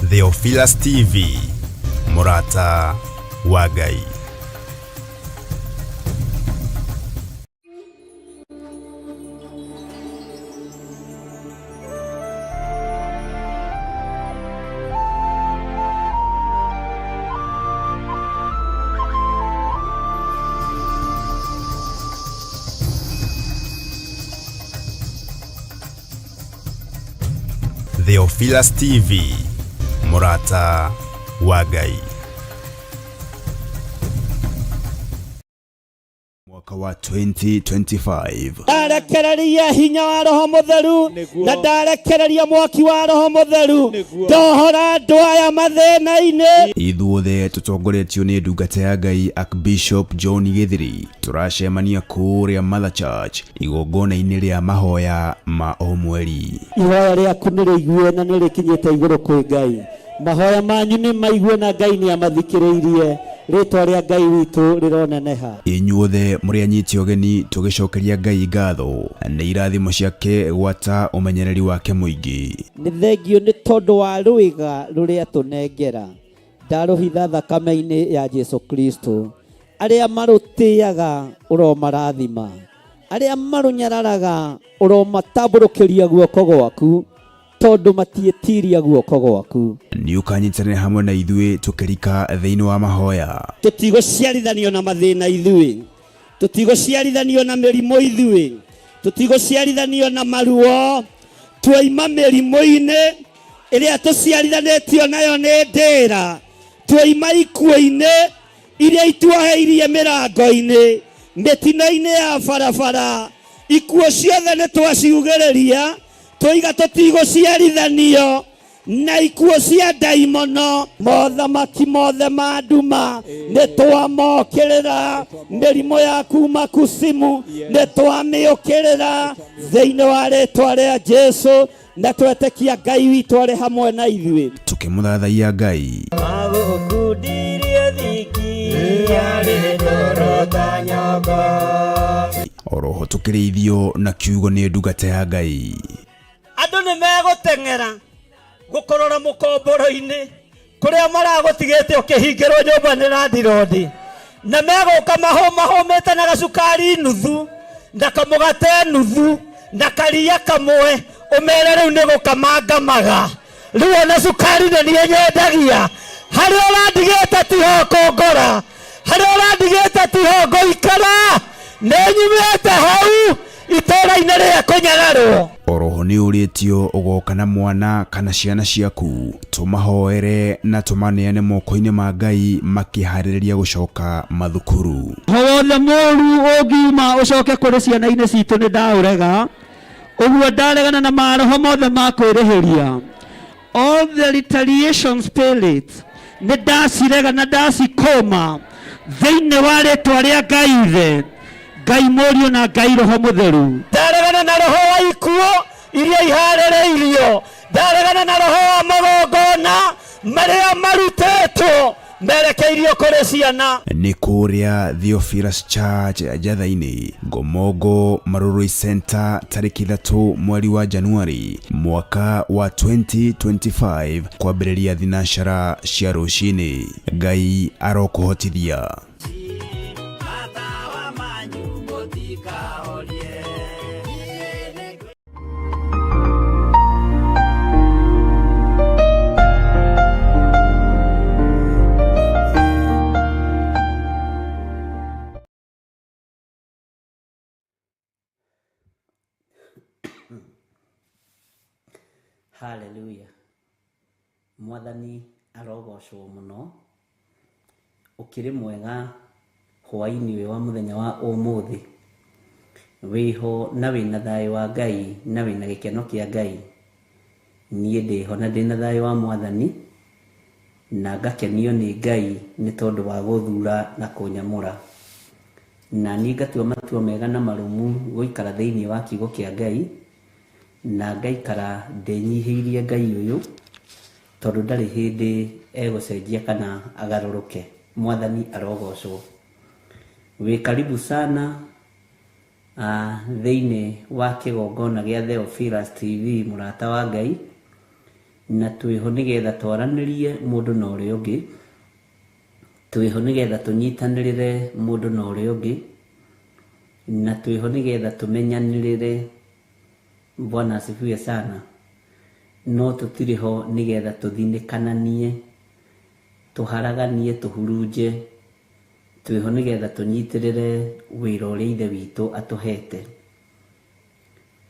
Theophilus TV, Mũrata wa Ngai. Theophilus TV, Mũrata wa Ngai. Mwaka wa 2025. Ndarekereria hinya wa Roho Mũtheru na ndarekereria mwaki wa Roho Mũtheru, ndohora andũ aya mathĩna-inĩ. Ithuothe tũtongoretio nĩ ndungata ya Ngai Archbishop John Gĩthiri, tũracemania kũrĩa Mother Church igongona-inĩ rĩa mahoya ma o mweri. Ihoya rĩaku nĩ rĩigue na nĩ rĩkinyĩte igũrũ kwĩ Ngai. Mahoya manyu nĩ maigue na Ngai nĩ amathikĩrĩirie. Rĩtwa rĩa Ngai witũ rĩroneneha. Inyuothe mũrĩ anyiti ũgeni tũgĩcokeria Ngai ngatho nĩ irathimo ciake gwata ũmenyereri wake mũingĩ. Nĩ thengio nĩ tondũ wa rwĩga rũrĩa tũnengera. Ndarũhitha thakame-inĩ ya Jesu Kristo. Arĩa marũtĩaga ũromarathima, arĩa marũnyararaga ũromatambũrũkĩria guoko gwaku, tondũ matiĩtiria guoko gwaku. Nĩ ũkanyitanĩra hamwe na ithuĩ tũkĩrika thĩinĩ wa mahoya. Tũtigũciarithanio na mathĩna ithuĩ, tũtigũciarithanio na mĩrimũ ithuĩ, tũtigũciarithanio na maruo. Twaima mĩrimũ-inĩ ĩrĩa tũciarithanĩtio nayo nĩ ndĩra, twaima ikuũ-inĩ iria ituoheirie mĩrango-inĩ, mĩtino-inĩ ya barabara, ikuũ ciothe nĩ twaciugĩrĩria, twoiga tũtigũciarithanio na ikuũ cia ndaimono. Mothamaki mothe ma nduma nĩ twamokĩrĩra, mĩrimũ ya kuma kusimu nĩ twamĩũkĩrĩra thĩinĩ wa rĩtwa rĩa Jesu, na twetĩkia Ngai witũ arĩ hamwe na ithuĩ. Tũkĩmũthathaiya Ngai. Magũkundirie thiki yarĩ ndũrũ ta nyongo. Oroho tũkĩrĩithio na kiugo nĩ ndungata ya Ngai. Andũ nĩ megũteng'era gũkũrora mũkomboro-inĩ kũrĩa maragũtigĩte ũkĩhingĩrwo nyũmba nĩ landirondi, na megũka mahũmahũmĩte na gacukari nuthu na kamũgate nuthu na karia kamwe, ũmere rĩu nĩ gũkamangamaga. Rĩu ona cukari nĩ niĩ nyendagia, harĩa ũrandigĩte tiho kũngora, harĩa ũrandigĩte tiho ngũikara, nĩ nyumĩte hau itũũra-inĩ rĩa kũnyararwo. Oroho nĩ ũrĩtio ũgoka na mwana kana ciana ciaku, tũmahoere na tũmaneane moko-inĩ ma Ngai makĩharĩrĩria gũcoka mathukuru. Roho wothe mũũru ũngiuma ũcoke kũrĩ ciana-inĩ citũ nĩ ndaũrega, ũguo ndaregana na maroho mothe ma kwĩrĩhĩria. All the retaliation spirit nĩ ndacirega na ndacikũma thĩinĩ wa rĩtwa rĩa Ngai Ithe, Ngai Mũriũ na Ngai Roho Mũtheru. Ndaregana na roho wa ikuũ iria iharĩrĩirio, ndaregana na roho wa magongona marĩa marutĩtwo merekeirio kũrĩ ciana. Nĩ kũrĩa Theophilus Church Njatha-inĩ, Ngomongo Marurui Center, tarĩki 3 mweri wa Januari mwaka wa 2025 kwambĩrĩria thinacara cia rũcinĩ. Ngai arokũhotithia. Hallelujah. Mwathani arogocwo mũno. Ũkĩrĩ mwega hwaĩ-inĩ ũyũ wa mũthenya wa ũmũthĩ. Wĩho na wĩna thayũ wa Ngai na wĩna gĩkeno kĩa Ngai. Niĩ ndĩho na ndĩna thayũ wa Mwathani na ngakenio nĩ Ngai nĩ tondũ wa gũthura na kũnyamũra. Na niĩ ngatua matua mega na marũmu gũikara thĩinĩ wa kiugo kĩa Ngai na ngaikara ndĩnyihĩirie Ngai ũyũ, tondũ ndarĩ hĩndĩ egũcenjia kana agarũrũke. Mwathani arogocwo. Wĩ karibu sana thĩinĩ wa kĩgongona gĩa Theophilus TV, mũrata wa Ngai. Na twĩho nĩgetha twaranĩrie mũndũ na ũrĩa ũngĩ, twĩho nĩgetha tũnyitanĩrĩre mũndũ na ũrĩa ũngĩ, na twĩho nĩgetha tũmenyanĩrĩre. Bwana asifiwe sana. No tũtirĩ ho nĩgetha tũthinĩkananie, tũharaganie, tũhurunje. Twĩho nĩgetha tũnyitĩrĩre wĩra ũrĩa Ithe witũ atũhete.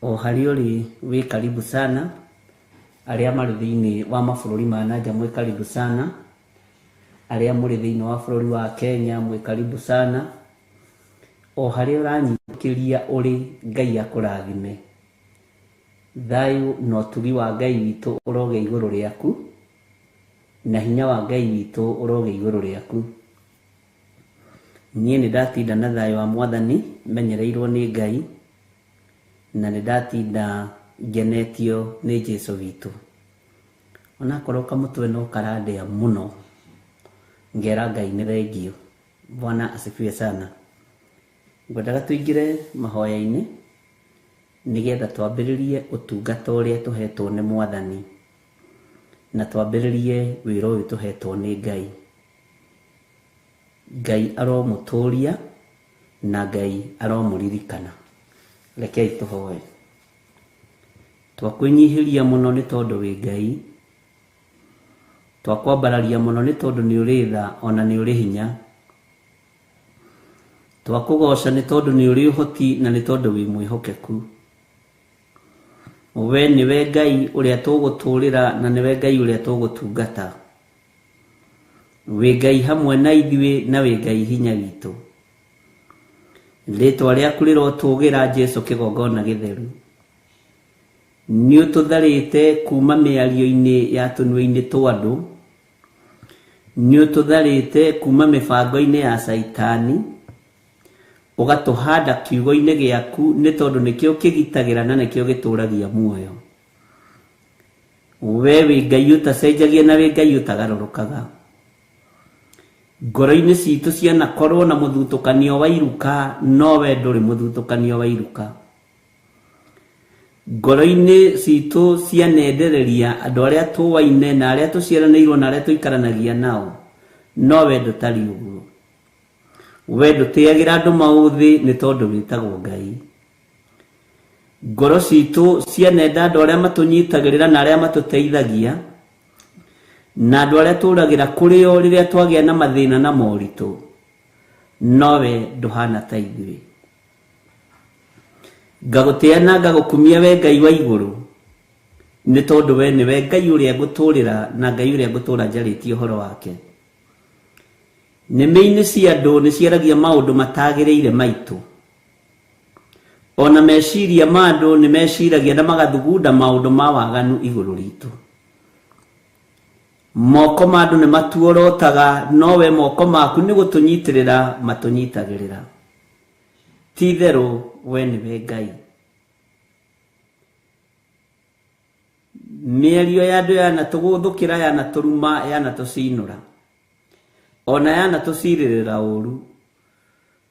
O harĩa ũrĩ wĩ karibu sana, arĩa marĩ thĩinĩ wa mabũrũri ma na nja mwĩ karibu sana, arĩa mũrĩ thĩinĩ wa bũrũri wa Kenya mwĩ karibu sana, o harĩa ũranyitĩkĩria ũrĩ, Ngai akũrathime. Thayũ na ũtugi wa Ngai witũ ũrogĩa igũrũ rĩaku, na hinya wa Ngai witũ ũrogĩa igũrũ rĩaku. Niĩ nĩ ndatinda na thayũ wa Mwathani menyereirwo nĩ Ngai, na nĩ ndatinda ngenetio nĩ Jesũ witũ. Onakorwo kamũtwe no karandĩa mũno, ngera Ngai nĩ thengio. Bwana asifiwe sana. Ngwendaga tũingĩre mahoya-inĩ nĩgetha twambĩrĩrie ũtungata ũrĩa tũhetwo nĩ Mwathani, na twambĩrĩrie wĩra ũyũ tũhetwo nĩ Ngai. Ngai aromũtũria na Ngai aromũririkana. Rekei tũhoe. Twakwĩnyihĩria mũno nĩ tondũ wĩ Ngai, twakwambararia mũno nĩ tondũ nĩ ũrĩ tha ona nĩ ũrĩ hinya, twakũgoca nĩ tondũ nĩ ũrĩ ũhoti na nĩ tondũ wĩ mwĩhokeku. We nĩwe Ngai ũrĩa tũgũtũrĩra na nĩwe Ngai ũrĩa tũgũtungata. Wĩ Ngai hamwe na ithuĩ na wĩ Ngai hinya witũ. Rĩtwa rĩaku rĩrotũgĩra Jesũ kĩgongona gĩtheru. Nĩ ũtũtharĩte kuma mĩario-inĩ ya tũnua-inĩ twa andũ, nĩ ũtũtharĩte kuma mĩbango-inĩ ya Caitani, ũgatũhanda kiugo-inĩ gĩaku nĩ tondũ nĩkĩo kĩgitagĩra na nĩkĩo gĩtũragia muoyo. We wĩ Ngai ũtacenjagia na wĩ Ngai ũtagarũrũkaga. Ngoro-inĩ citũ cianakorwo na mũthutũkanio wa iruka, no we ndũrĩ mũthutũkanio wa iruka. Ngoro-inĩ citũ cianendereria andũ arĩa tũwaine na arĩa tũciaranĩirwo na arĩa tũikaranagia nao, no we ndũtariĩ ũguo. We ndũtĩagĩra andũ maũthĩ nĩ tondũ wĩtagwo Ngai. Ngoro citũ cianenda andũ arĩa matũnyitagĩrĩra na arĩa matũteithagia, na andũ arĩa tũragĩra kũrĩ o rĩrĩa twagĩa na mathĩna na moritũ, no we ndũhana ta ithuĩ. Ngagũtĩa na ngagũkumia we Ngai wa igũrũ, nĩ tondũ we nĩwe Ngai ũrĩa ngũtũrĩra na Ngai ũrĩa ngũtũra njarĩtie ũhoro wake. Nĩmĩ-inĩ cia andũ nĩ ciaragia maũndũ matagĩrĩire maitũ. Ona meciria ma andũ nĩ meciragia na magathugunda maũndũ ma waganu igũrũ ritũ. Moko ma andũ nĩ matuorotaga, no we moko maku nĩ gũtũnyitĩrĩra matũnyitagĩrĩra. Ti itherũ we nĩwe Ngai. Mĩario ya andũ yanatũgũthũkĩra, yanatũruma, yanatũcinũra, ona yanatũcirĩrĩra ũru,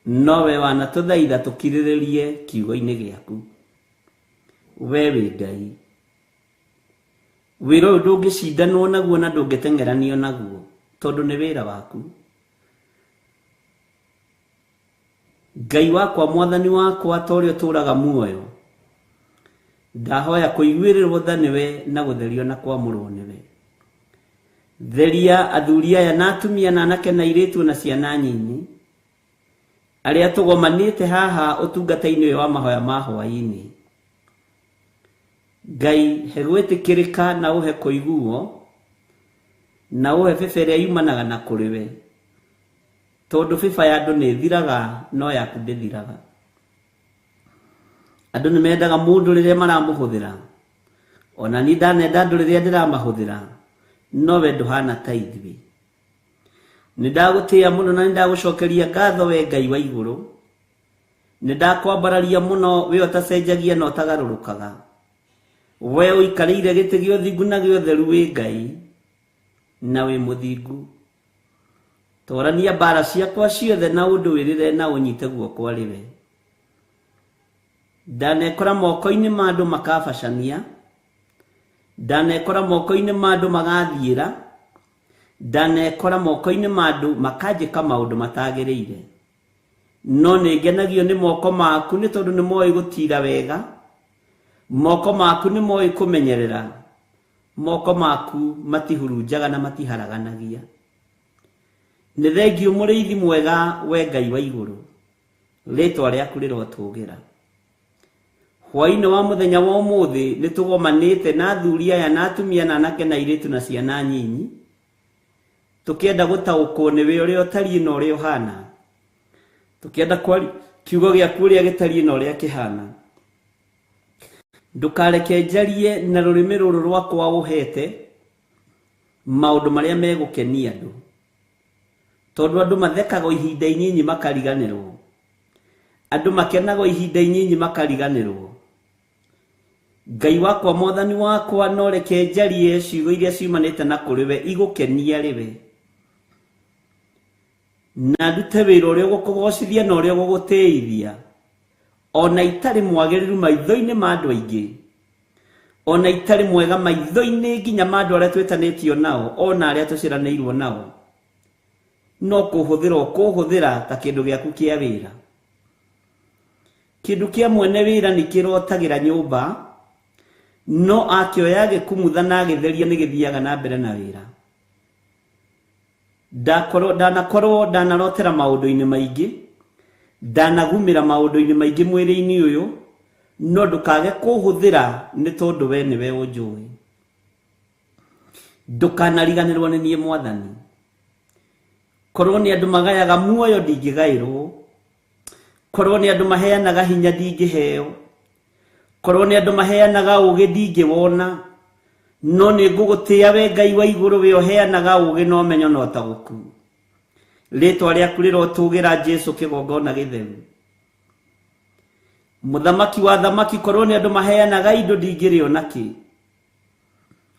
no we wanatũthaitha tũkirĩrĩrie kiugo-inĩ gĩaku. We wĩ Ngai. Wĩra ũyũ ndũngĩcindanwo naguo na ndũngĩteng'eranio naguo, tondũ nĩ wĩra waku. Ngai wakwa, Mwathani wakwa, ta ũrĩa ũtũũraga muoyo, ndahoya kũiguĩrĩrwo tha nĩwe na gũtherio na kwamũrwo nĩwe. Theria athuri aya na atumia na anake na airĩtu na ciana nyinyi, arĩa tũgomanĩte haha ũtungata-inĩ ũyũ wa mahoya ma hwaĩ-inĩ. Ngai, he gwĩtĩkĩrĩka na ũhe kũiguo, na ũhe bĩba ĩrĩa yumanaga na kũrĩ we, tondũ bĩba ya andũ nĩ ĩthiraga no yaku ndĩthiraga. Andũ nĩ mendaga mũndũ rĩrĩa maramũhũthĩra, ona niĩ ndanenda andũ rĩrĩa ndĩramahũthĩra, no we ndũhana ta ithuĩ. Nĩ ndagũtĩĩa mũno na nĩ ndagũcokeria ngatho we Ngai wa igũrũ. Nĩ ndakwambararia mũno we ũtacenjagia na ũtagarũrũkaga. We ũikarĩire gĩtĩ gĩa ũthingu na gĩa ũtheru wĩ Ngai na wĩ mũthingu. Torania mbara ciakwa ciothe na ũndũĩrĩre na ũnyite guoko arĩ we. Ndanekora moko-inĩ ma andũ makabacania, Ndanekora moko-inĩ ma andũ magathiĩra, ndanekora moko-inĩ ma andũ makanjĩka maũndũ matagĩrĩire. No nĩ ngenagio nĩ moko maku nĩ tondũ nĩ moĩ gũtira wega, moko maku nĩ moĩ kũmenyerera, moko maku matihurunjaga na matiharaganagia. Nĩ thengiũ mũrĩithi mwega we Ngai wa igũrũ, rĩtwa rĩaku rĩrotũgĩra. Hwaĩ-inĩ wa mũthenya wa ũmũthĩ nĩ tũgomanĩte na athuri aya na atumia na anake na airĩtu na ciana nyinyi, tũkĩenda gũtaũkwo nĩwe ũrĩa ũtariĩ na ũrĩa ũhana, tũkĩenda kwaria kiugo gĩaku ũrĩa gĩtariĩ na ũrĩa kĩhana. Ndũkareke njarie na rũrĩmĩ rũrũ rwakwa ũhete maũndũ marĩa megũkenia andũ, tondũ andũ mathekaga o ihinda inyinyi makariganĩrwo, andũ makenaga o ihinda inyinyi makariganĩrwo. Ngai wakwa mwathani wakwa, no reke njarie ciugo iria ciumanĩte na kũrĩ we igũkenia rĩwe, na ndute wĩra ũrĩa ũgũkũgocithia na ũrĩa ũgũgũtĩithia, ona itarĩ mwagĩrĩru maitho-inĩ ma andũ aingĩ, ona itarĩ mwega maitho-inĩ nginya ma andũ arĩa twĩtanĩtio nao, ona arĩa tũciaranĩirwo nao, no kũhũthĩra ũkũhũthĩra ta kĩndũ gĩaku kĩa wĩra. Kĩndũ kĩa mwene wĩra nĩ kĩrotagĩra nyũmba, no akĩoya gĩkumutha na agĩtheria nĩ gĩthiaga na mbere na wĩra. Ndanakorwo ndanarotera maũndũ-inĩ maingĩ, ndanagumĩra maũndũ-inĩ maingĩ mwĩrĩ-inĩ ũyũ, no ndũkage kũhũthĩra nĩ tondũ we nĩwe ũnjũĩ. Ndũkanariganĩrwo nĩ niĩ mwathani. Korwo nĩ andũ magayaga muoyo ndingĩgaĩrwo, korwo nĩ andũ maheanaga hinya ndingĩheo, korwo nĩ andũ maheanaga ũũgĩ ndingĩwona, no nĩ ngũgũtĩĩa we Ngai wa igũrũ, we ũheanaga ũũgĩ na ũmenyo na ũtaũku. Rĩtwa rĩaku rĩrotũgĩra Jesu kĩgongona gĩtheru. Mũthamaki wa thamaki, korwo nĩ andũ maheanaga indo ndingĩrĩ ona kĩ,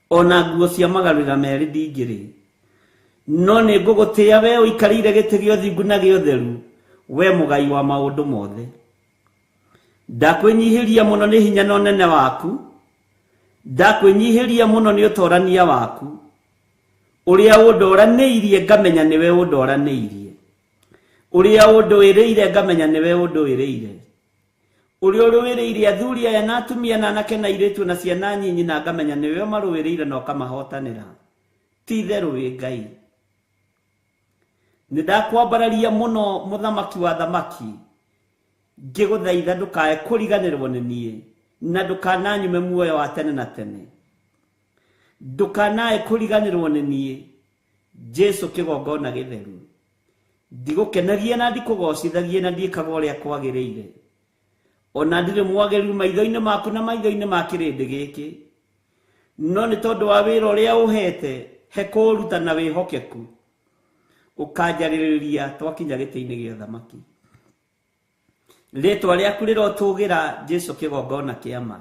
ona nguo cia magarũrĩra merĩ ndingĩrĩ, no nĩ ngũgũtĩĩa we ũikarĩire gĩtĩ gĩa ũthingu na gĩa ũtheru, we mũgai wa maũndũ mothe. Ndakwĩnyihĩria mũno nĩ hinya na ũnene waku, ndakwĩnyihĩria mũno nĩ ũtorania waku, ũrĩa ũndoranĩirie ngamenya nĩwe ũndoranĩirie, ũrĩa ũndũĩrĩire ngamenya nĩwe ũndũĩrĩire, ũrĩa ũrũĩrĩire athuri aya na atumia na anake na airĩtu na ciana nyinyi na ngamenya nĩwe ũmarũĩrĩire na ũkamahotanĩra. Ti itherũ wĩ Ngai. Nĩ ndakwambararia mũno mũthamaki wa thamaki, ngĩgũthaitha ndũkae kũriganĩrwo nĩ niĩ, na ndũkananyume muoyo wa tene na tene. Ndũkanae kũriganĩrwo nĩ niĩ, Jesu kĩgongona gĩtheru. Ndigũkenagia na ndikũgocithagia na ndiĩkaga ũrĩa kwagĩrĩire, ona ndirĩ mwagĩrĩru maitho-inĩ maku na maitho-inĩ ma kĩrĩndĩ gĩkĩ, no nĩ tondũ wa wĩra ũrĩa ũhete he kũũruta na wĩhokeku, ũkanjarĩrĩria twakinya gĩtĩ-inĩ gĩa thamaki. Rĩtwa rĩaku rĩrotũgĩra Jesu kĩgongona kĩa ma.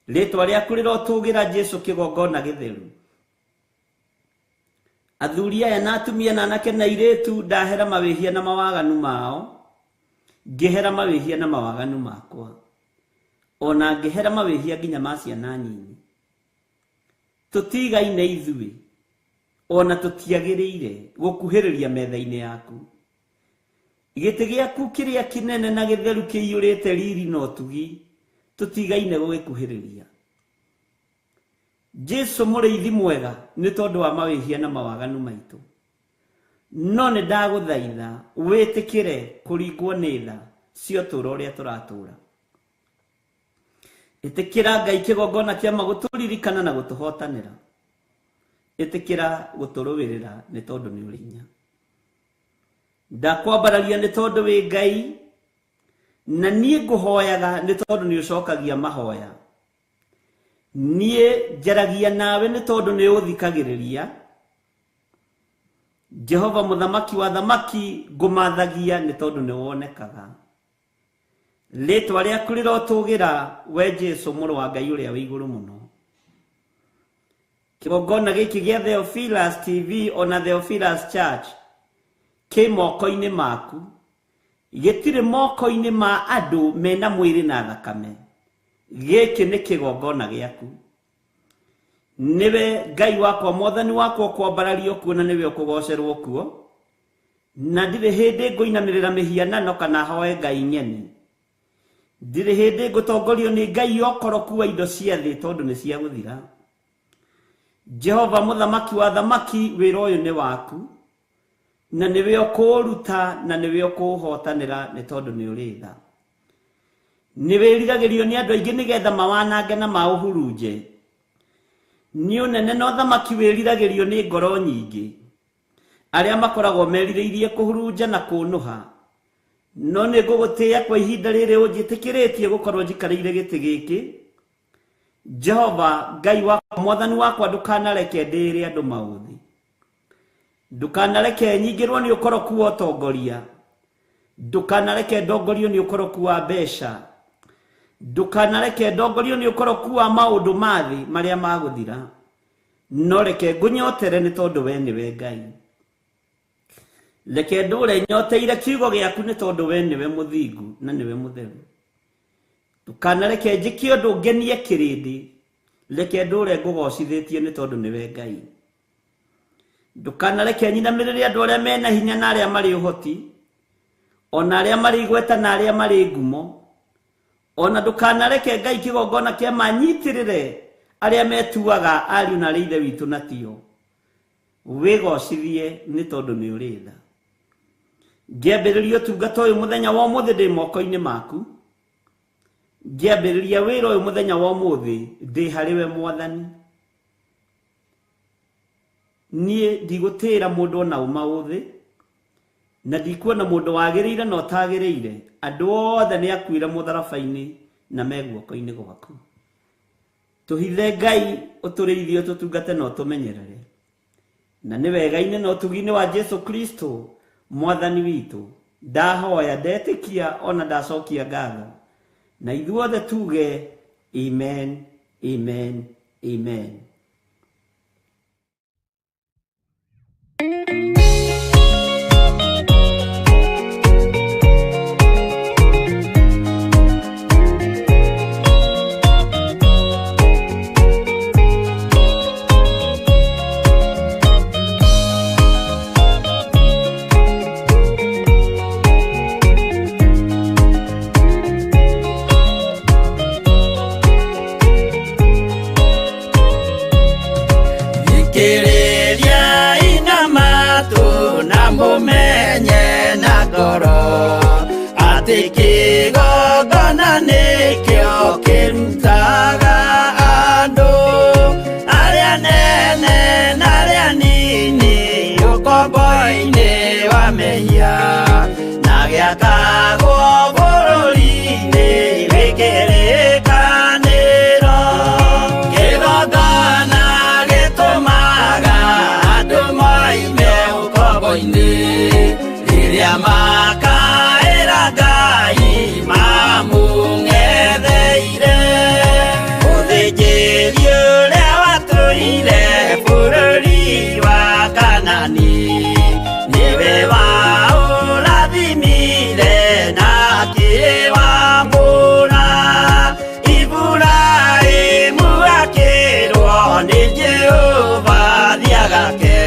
Rĩtwa rĩaku rĩrotũgĩra Jesu kĩgongona gĩtheru. Athuri aya na atumia na anake na airĩtu ndahera mawĩhia na mawaganu mao, ngĩhera mawĩhia na mawaganu makwa, ona ngĩhera mawĩhia nginya ma ciana nyinyi. Tũtigaine ithuĩ, ona tũtiagĩrĩire gũkuhĩrĩria metha-inĩ yaku. Gĩtĩ gĩaku kĩrĩa kĩnene na gĩtheru kĩiyũrĩte riri na ũtugi, tũtigaine gũgĩkuhĩrĩria. Jesu mũrĩithi mwega nĩ tondũ wa mawĩhia na mawaganu maitũ, no nĩ ndagũthaitha wĩtĩkĩre kũringwo nĩ tha cia ũtũũro ũrĩa tũratũũra. Ĩtĩkĩra Ngai kĩgongona kĩa ma gũtũririkana na gũtũhotanĩra. Ĩtĩkĩra gũtũrũĩrĩra nĩ tondũ nĩ ũrĩ hinya. Ndakwambararia nĩ tondũ wĩ Ngai, na niĩ ngũhoyaga nĩ tondũ nĩ ũcokagia mahoya. Niĩ njaragia nawe nĩ tondũ nĩ ũthikagĩrĩria. Jehova mũthamaki wa thamaki, ngũmathagia nĩ tondũ nĩ wonekaga. Rĩtwa rĩaku rĩrotũgĩra we Jesu mũrũ wa Ngai ũrĩa wĩ igũrũ mũno. Kĩgongona gĩkĩ gĩa Theophilus TV ona Theophilus Church kĩ moko-inĩ maku, gĩtirĩ moko-inĩ ma andũ mena mwĩrĩ na thakame. Gĩkĩ nĩ kĩgongona gĩaku. Nĩwe Ngai wakwa, Mwathani wakwa, ũkwambarario kuo na nĩwe ũkũgocerwo kuo. Na ndirĩ hĩndĩ ngũinamĩrĩra mĩhianano kana hoe ngai ng'eni. Ndirĩ hĩndĩ ngũtongorio nĩ ngai ũkoroku wa indo cia thĩ, tondũ nĩ cia gũthira. Jehova mũthamaki wa thamaki, wĩra ũyũ nĩ waku, na nĩwe ũkũũruta na nĩwe ũkũũhotanĩra, nĩ tondũ nĩ ũrĩ tha. Nĩ wĩriragĩrio nĩ andũ aingĩ nĩgetha mawanange na maũhurunje. Nĩ ũnene na ũthamaki wĩriragĩrio nĩ ngoro nyingĩ, arĩa makoragwo merirĩirie kũhurunja na kũnũha. No nĩ ngũgũtĩĩa kwa ihinda rĩrĩ ũnjĩtĩkĩrĩtie gũkorwo njikarĩire gĩtĩ gĩkĩ. Jehova Ngai wakwa, Mwathani wakwa, ndũkanareke ndĩĩre andũ maũthĩ. Ndũkanareke nyingĩrwo nĩ ũkoroku wa ũtongoria. Ndũkanareke ndongorio nĩ ũkoroku wa mbeca. Ndũkanareke ndongorio nĩ ũkoroku wa maũndũ ma thĩ marĩa magũthira. No reke ngũnyotere, nĩ tondũ we nĩwe Ngai. Reke ndũre nyoteire kiugo gĩaku, nĩ tondũ we nĩwe mũthingu na nĩwe mũtheru. Ndũkanareke njĩke ũndũ ngenie kĩrĩndĩ. Reke ndũre ngũgocithĩtie, nĩ tondũ nĩwe Ngai. Ndũkanareke nyinamĩrĩre andũ arĩa mena hinya na arĩa marĩ ũhoti, ona arĩa marĩ igweta na arĩa marĩ ngumo. Ona ndũkanareke Ngai kĩgongona kĩa manyitĩrĩre arĩa metuaga ariũ na arĩa ithe witũ na tio. Wĩgocithie, nĩ tondũ nĩ ũrĩ tha. Ngĩambĩrĩria ũtungata ũyũ mũthenya wa ũmũthĩ, ndĩ moko-inĩ maku. Ngĩambĩrĩria wĩra ũyũ mũthenya wa ũmũthĩ, ndĩ harĩ we Mwathani. Niĩ ndigũtĩĩra mũndũ ona ũ maũthĩ, na ndikuona mũndũ wagĩrĩire na ũtagĩrĩire. Andũ othe nĩ akuire mũtharaba-inĩ na me guoko-inĩ gwaku. Tũhithe Ngai, ũtũrĩithie, ũtũtungate na ũtũmenyerere. Na nĩ wega-inĩ na ũtugi-inĩ wa Jesu Kristo Mwathani witũ ndahoya, ndetĩkia, ona ndacokia ngatho, na ithuothe tuge amen, amen, amen. Thikĩrĩria ina matũ na mũmenye na ngoro atĩ kĩgongona nĩkĩo kĩrutaga andũ arĩa nene na arĩa nini ũkombo-inĩ wa mehia, na gĩakagwo bũrũri-inĩ wĩ kĩrĩkanĩro. Kĩgongona gĩtũmaga andũ moime ũkombo-inĩ rĩrĩa makaĩra Ngai mamũng'etheire. Mũthĩnjĩri ũrĩa watũire bũrũri wa Kanani nĩwe waũrathimire na akĩwambũra. Iburahĩmu akĩrwo nĩ Jehova thiagake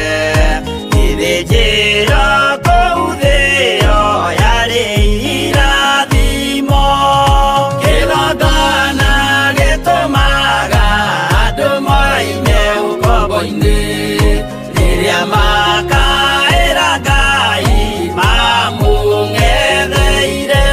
gĩthĩnjĩro kũu thĩo yarĩ irathimo. Kĩgongona gĩtũmaga andũ moime ũkombo-inĩ rĩrĩa makaĩra Ngai mamũng'etheire.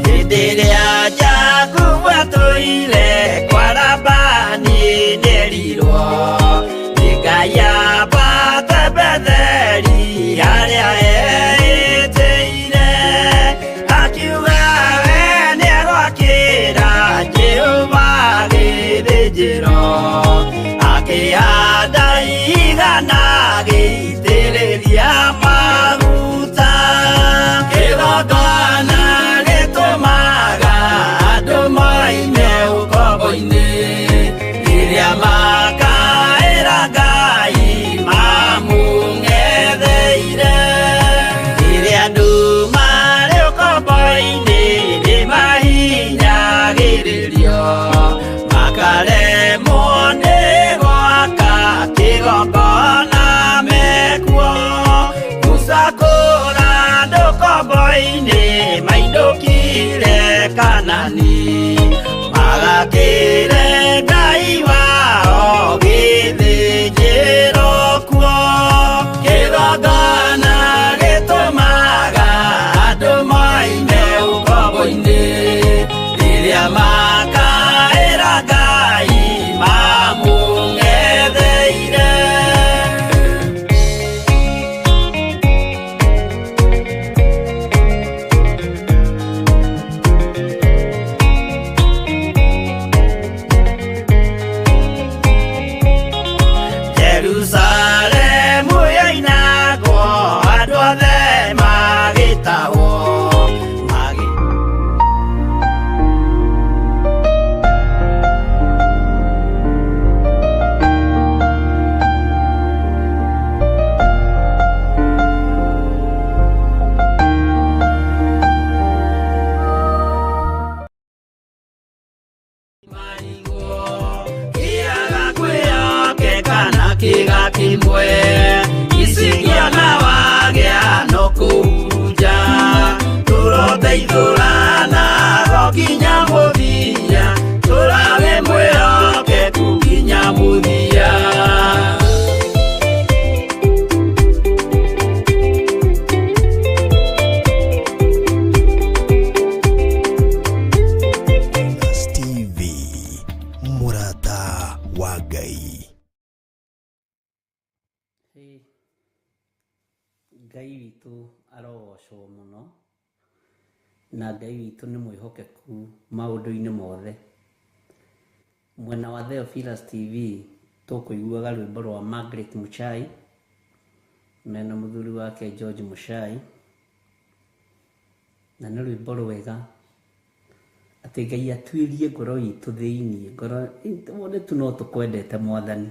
Hĩndĩ ĩrĩa Jakubu atũire kwa Labani nĩerirwo nĩ Ngai ambate Betheli harĩa eĩtĩire, akiuga we nĩegwakĩra Jehova gĩthĩnjĩro, akĩhanda igana agĩitĩrĩria maguta. Kĩgongona gĩtũmaga andũ moime ũkombo-inĩ rĩrĩa makaĩra Ngai. kĩga kĩmwe icigia na wagĩa no kũu nja tũroteithũrana nginya mũthia tũrawe mwĩhokeku nginya mũthia. TV, mũrata wa Ngai. Hey, Ngai witũ arogocwo mũno, na Ngai witũ nĩ mwĩhokeku maũndũ-inĩ mothe. Mwena wa Theophilus TV tũkũiguaga rwĩmbo rwa Margaret Muchai mena mũthuri wake George Muchai, na nĩ rwĩmbo rwega atĩ Ngai atuĩrie ngoro itũ thĩiniĩ, ngoro wone tu no tũkwendete Mwathani.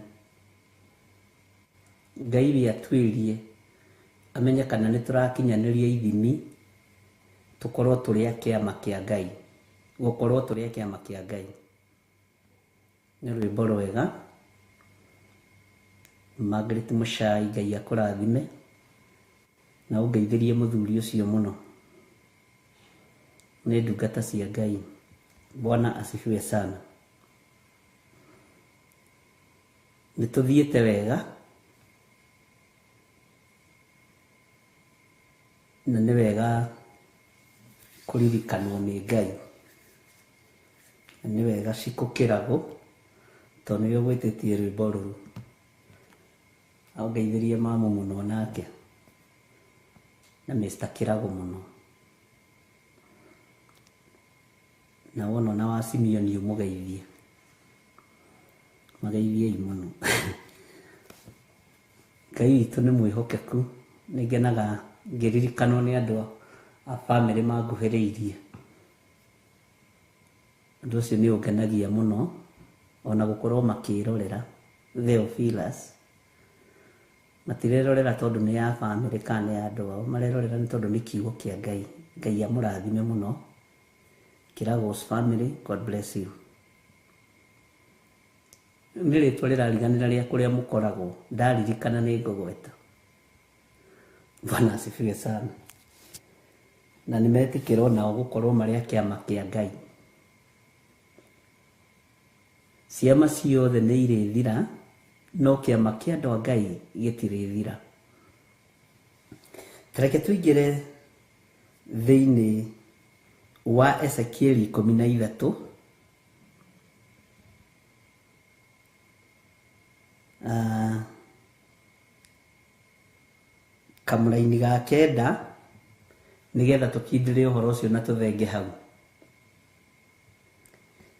Ngai we atuĩrie amenye kana nĩ tũrakinyanĩria ithimi tũkorwo tũrĩ a kĩama kĩa Ngai, gũkorwo tũrĩ a kĩama kĩa Ngai. Nĩ rwĩmbo rwega. Margaret Muchai, Ngai akũrathime na ũngeithĩrie mũthuri ũcio mũno. Nĩ ndungata cia Ngai. Bwana asifiwe sana. Nĩ tũthiĩte wega na nĩ wega kũririkanwo nĩ Ngai, na nĩ wega Cikũ Kĩragũ tondũ nĩwe ũgwĩtĩtie rwĩmbo rũrũ. Aũngeithĩrie mamu mũno nake na Mr. Kĩragũ mũno, na wona ona wa Simeon ũmũgeithie, mageithiei mũno. Ngai witũ nĩ mwĩhokeku, nĩ ngenaga ngĩririkanwo nĩ andũ a bamĩrĩ manguhĩrĩirie. Ũndũ ũcio nĩ ũngenagia mũno, ona gũkorwo makĩrorera Theophilus. Matirerorera tondũ nĩ ya bamĩrĩ kana nĩ ya andũ ao, marerorera nĩ tondũ nĩ kiugo kĩa Ngai. Ngai amũrathime mũno. Kĩragũ's family, God bless you. Nĩ rĩtwa rĩrariganĩra rĩa kũrĩa mũkoragwo, ndaririkana nĩ ngũgweta. Bwana asifiwe sana. Na nĩ metĩkĩra onao gũkorwo marĩ a kĩama kĩa Ngai. Ciama ciothe nĩ irĩthira, no kĩama kĩa andũ a Ngai gĩtirĩthira. Tareke tũingĩre thĩinĩ wa Ezekieli 13. Kamũraini ga 9, nĩgetha tũkindĩre ũhoro ũcio na tũthenge hau.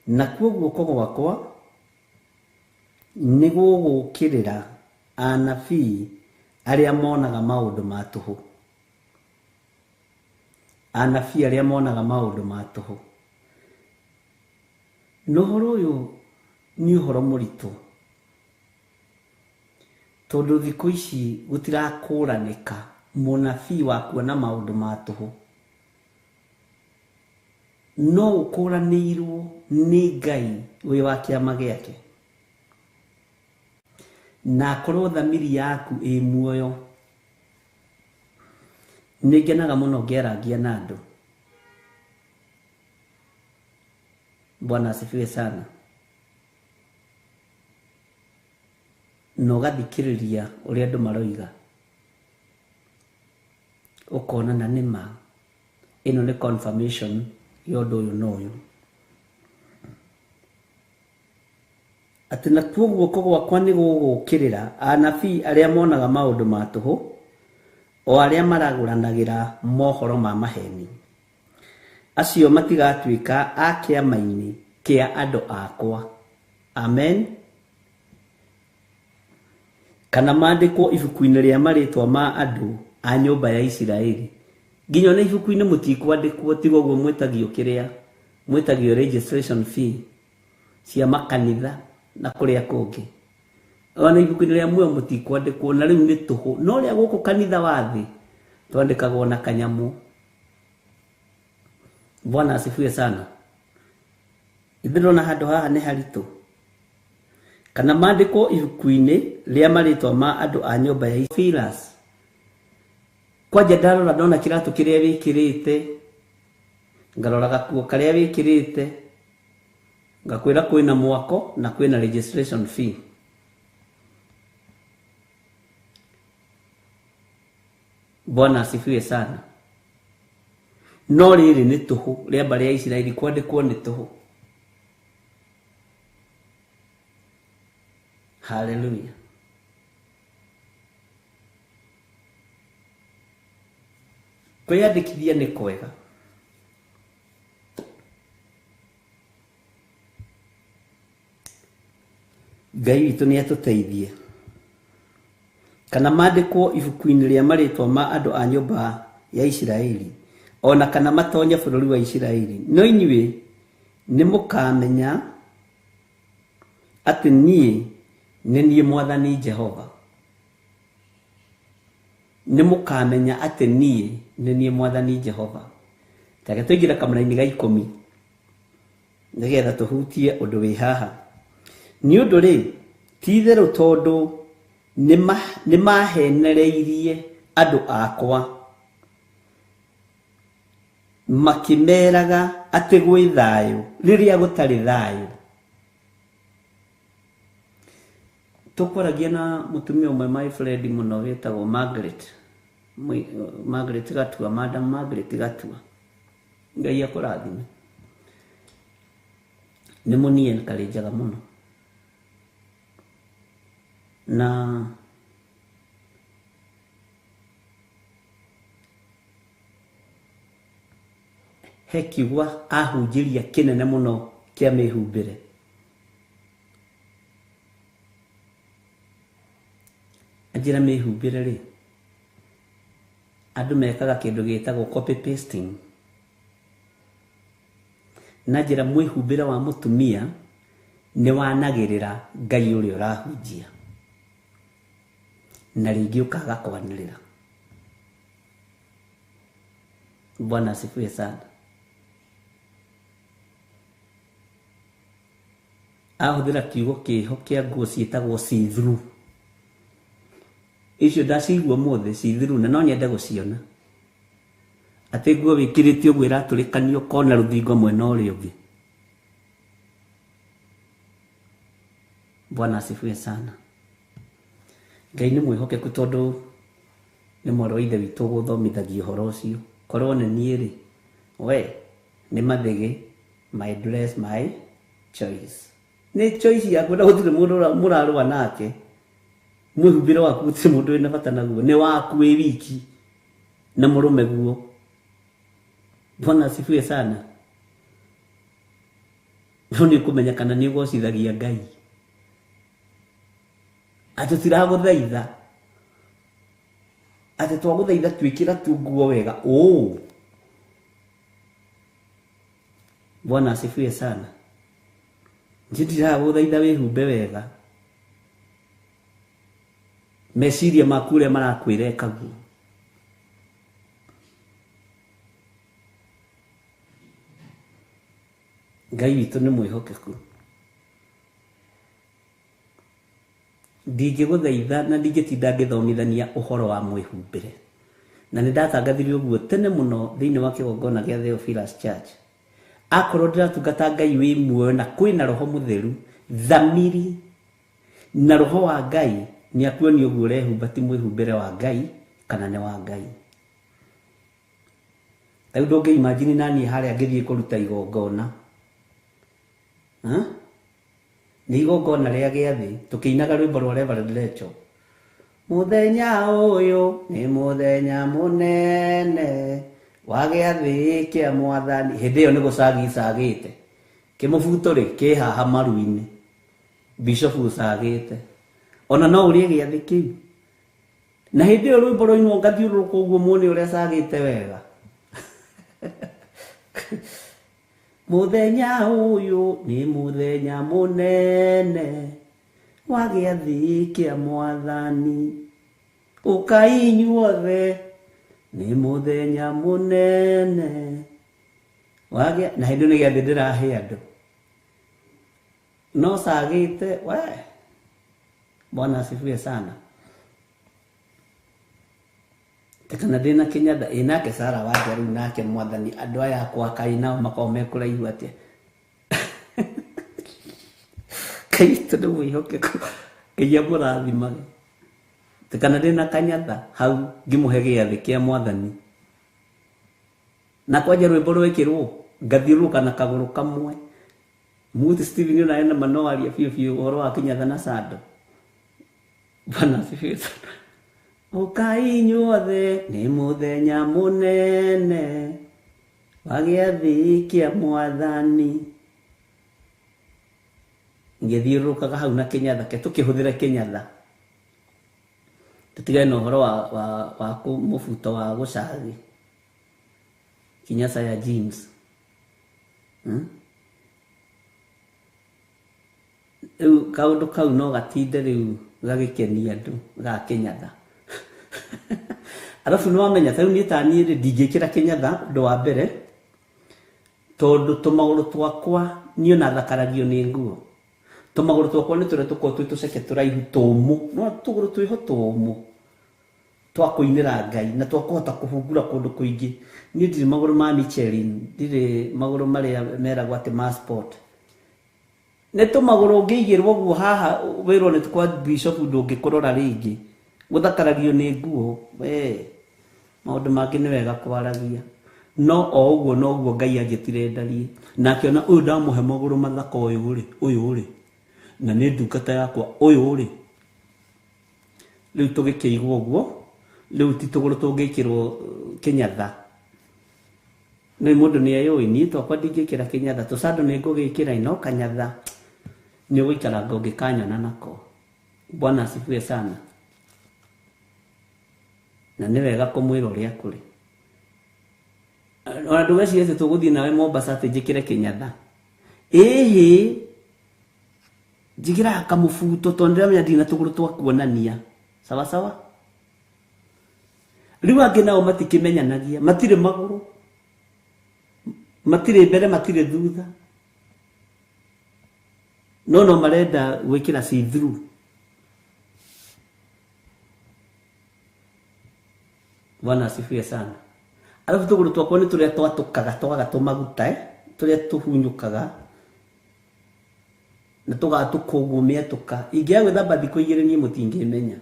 Nakuo guoko gwakwa nĩ gũgũũkĩrĩra anabii arĩa monaga maũndũ ma tũhũ. Anabii arĩa monaga maũndũ ma tũhũ. Na ũhoro ũyũ nĩ ũhoro mũritũ, tondũ thikũ ici gũtirakũranĩka mũnabii wa kuona maũndũ ma tũhũ. No ũkũranĩirwo nĩ Ngai wĩ wa kĩama gĩake, na akorwo thamiri yaku ĩ muoyo. Nĩ ngenaga mũno ngĩarangia na andũ. Bwana asifiwe sana. Na ũgathikĩrĩria ũrĩa andũ maroiga, ũkona na nĩ ma ĩno nĩ confirmation ya ũndũ ũyũ na ũyũ, atĩ nakuo guoko gwakwa nĩ gũgũũkĩrĩra anabii arĩa monaga maũndũ ma tũhũ, o arĩa maragũranagĩra mohoro ma maheni. Acio matigatuĩka a kĩama-inĩ kĩa andũ akwa. Amen. Kana mandĩkwo ibuku-inĩ rĩa marĩtwa ma andũ a nyũmba ya Isiraeli. Nginya ona ibuku-inĩ mũtikwandĩkwo, tiga ũguo mwĩtagio kĩrĩa mwĩtagio registration fee cia makanitha na kũrĩa kũngĩ. Ona ibuku-inĩ rĩa muoyo mũtikwandĩkwo, na rĩu nĩ tũhũ. No rĩa gũkũ kanitha wa thĩ twandĩkagwo na kanyamũ. Bwana asifiwe sana. Ithuĩ ndĩrona handũ haha nĩ haritũ. Kana mandĩkwo ibuku-inĩ rĩa marĩtwa ma andũ a nyũmba ya Filas. Kwanja ndarora ndona kĩratũ kĩrĩa wĩkĩrĩte, ngarora gakuo karĩa wĩkĩrĩte, ngakwĩra kwĩna mwako na kwĩna registration fee. Bwana asifiwe sana. No rĩrĩ nĩ tũhũ rĩa mbarĩ ya Isiraeli kwandĩkwo nĩ tũhũ. Haleluya. Kwĩyandĩkithia nĩ kwega. Ngai witũ nĩ atũteithie. Kana mandĩkwo ibuku-inĩ rĩa marĩtwa ma andũ a nyũmba ya Isiraeli, o na kana matonye bũrũri wa Isiraeli. No inyuĩ nĩ mũkamenya atĩ niĩ nĩ niĩ Mwathani Jehova. Nĩ mũkamenya atĩ niĩ nĩ niĩ Mwathani Jehova. Tareke tũingĩre kamũra-inĩ ga ikũmi nĩgetha tũhutie ũndũ wĩ haha. Nĩ ũndũ rĩ, ti itherũ tondũ nĩ mahenereirie andũ akwa makĩmeraga atĩ gwĩ thayũ rĩrĩa gũtarĩ thayũ. Tũkwaragia na mũtumia ũmwe my friend mũno wĩtagwo Margaret, Margaret Gatua, Madam Margaret Gatua. Ngai akũrathime. Nĩ mũnie karĩ njega mũno. Na he kiugo ahunjĩria kĩnene mũno kĩa mĩhumbĩre. Anjĩra mĩhumbĩre rĩ, andũ mekaga kĩndũ gĩtagwo copy pasting. Na njĩra mwĩhumbĩre wa mũtumia nĩ wanagĩrĩra Ngai ũrĩa ũrahunjia. Na rĩngĩ ũkaga kwanĩrĩra. Bwana asifiwe sana. Ahũthĩra kiugo kĩho kĩa nguo ciĩtagwo see through. Icio ndacigua ũmũthĩ see through na no nyende gũciona. Atĩ nguo wĩkĩrĩte ũguo ĩratũrĩkanio ũkona rũthingo mwena ũrĩa ũngĩ. Bwana asifiwe sana. Ngai nĩ mwĩhokeku tondũ nĩ mwarĩ wa ithe witũ ũgũthomithagia ũhoro ũcio. Korwo nĩ niĩ rĩ, we nĩ mathĩgĩ, my dress, my choice. Nĩ choice yaku na gũtirĩ mũndũ mũrarũa nake. Mwĩhumbĩre waku gũtirĩ mũndũ wĩna bata naguo, nĩ waku wĩ wiki na mũrũme guo. Bwana asifiwe sana. No nĩ ũkũmenya kana nĩ ũgocithagia Ngai. Atĩ tũtiragũthaitha, atĩ twagũthaitha twĩkĩra tu nguo wega. Oh. Bwana asifiwe sana. Niĩ ndiragũthaitha wĩhumbe wega. Meciria maku ũrĩa marakwĩra ĩka guo. Ngai witũ nĩ mwĩhokeku. Ndingĩgũthaitha na ndingĩtinda ngĩthomithania ũhoro wa mwĩhumbĩre. Na nĩ ndatangathire ũguo tene mũno thĩinĩ wa kĩgongona gĩa Theophilus Church. Akorwo ndĩratungata Ngai wĩ muoyo na kwĩna roho mũtheru, thamiri na roho wa Ngai nĩ akuonia ũguo ũrehumba ti mwĩhumbĩre wa Ngai kana nĩ wa Ngai. Rĩu ndũngĩ imagine naniĩ harĩa ngĩthiĩ kũruta igongona. Nĩ igongona rĩa gĩathĩ tũkĩinaga rwĩmbo rwa Reverend Rachel. Mũthenya ũyũ nĩ mũthenya mũnene wa gĩathĩ kĩa mwathani. Hĩndĩ ĩyo nĩ gũcagicagĩte. Kĩmũbuto rĩ kĩ haha maru-inĩ. Bishop ũcagĩte. Ona no ũrĩe gĩathĩ kĩu. Na hĩndĩ ĩyo rwĩmbo rwainwo ngathiũrũrũka ũguo muone ũrĩa cagĩte wega. Mũthenya ũyũ nĩ mũthenya mũnene wa gĩathĩ kĩa mwathani. Ũkai inyuothe nĩ mũthenya mũnene wa gĩa-, na hĩndĩ ĩyo nĩ gĩathĩ ndĩrahe andũ. No cagĩte we. Bwana asifiwe sana. Kana ndĩna kĩnyatha ĩ nake Sara wanja rĩu nake mwathani andũ aya akwa kaĩ nao makoragwo me kũraihu atĩa. Ngai witũ nĩ mwĩhokeku, Ngai amũrathimage. Kana ndĩna kanyatha hau ngĩmũhe gĩathĩ kĩa mwathani. Na kwanja rwĩmbo rwekĩrwo ngathiũrũrũka na kagũrũ kamwe. Muthi Steven ona ena ma no aria biũ biũ ũhoro wa kĩnyatha na sando. Bwana asifiwe sana. Ũkai inyuothe nĩ mũthenya mũnene wa gĩathĩ kĩa mwathani. Ngĩthiũrũrũkaga hau na kĩnyatha ke tũkĩhũthĩra kĩnyatha. Tũtigane na ũhoro wa mũbuto wa gũcagi. Kinyasa ya jeans. Rĩu kaũndũ kau no gatinde rĩu gagĩkenia andũ ga kĩnyatha. Arabu nĩ wamenya ta rĩu niĩ ta niĩ rĩ ndingĩkĩra kĩnyatha ũndũ wa mbere tondũ tũmagũrũ twakwa niĩ ona thakaragio nĩ nguo. Tũmagũrũ twakwa nĩ tũrĩa tũkoragwo twĩ tũceke tũraihu tũmũ, no tũgũrũ twĩho tũmũ twa kũinĩra Ngai na twa kũhota kũhungura kũndũ kũingĩ. Niĩ ndirĩ magũrũ ma Michelin, ndirĩ magũrũ marĩa meragwo atĩ ma sport. Nĩ tũmagũrũ ũngĩigĩrwo ũguo haha wĩrwo nĩ kwa bishop ndũngĩkũrora rĩngĩ. Gũthakaragio nĩ nguo, we maũndũ mangĩ nĩ wega kwaragia. No o ũguo noguo Ngai anjĩtire ndarie. Na akĩona ũyũ ndamũhe magũrũ mathaka ũyũ rĩ, ũyũ rĩ, na nĩ ndungata yakwa ũyũ rĩ. Rĩu tũgĩkĩigwo ũguo, rĩu ti tũgũrũ tũngĩkĩrwo kĩnyatha. Nĩ mũndũ nĩ eyũĩ, niĩ twakwa ndingĩkĩra kĩnyatha, tũcando nĩ ngũgĩkĩra no kanyatha nĩ ũgũikaranga ũngĩkanyona nako. Bwana asifiwe sana. Na nĩ wega kũmwĩra ũrĩa kũrĩ. Ona ndũgecirie atĩ tũgũthiĩ nawe Mombasa atĩ njĩkĩre kĩnyatha. Ĩhĩ, njĩkĩraga kamũbuto tondũ ndĩramenya ndirĩ na tũgũrũ twa kuonania. Sawa sawa? Rĩu angĩ nao matikĩmenyanagia, matirĩ magũrũ, matirĩ mbere, matirĩ thutha. No no marenda gwĩkĩra see through. Bwana asifiwe sana. Alafu tũgũrũ twakwa nĩ tũrĩa twatũkaga twaga tũmaguta, tũrĩa tũhunyũkaga na tũgatũka ũguo mĩatũka. Ingĩaga gwĩthamba thikũ igĩrĩ niĩ mũtingĩmenya.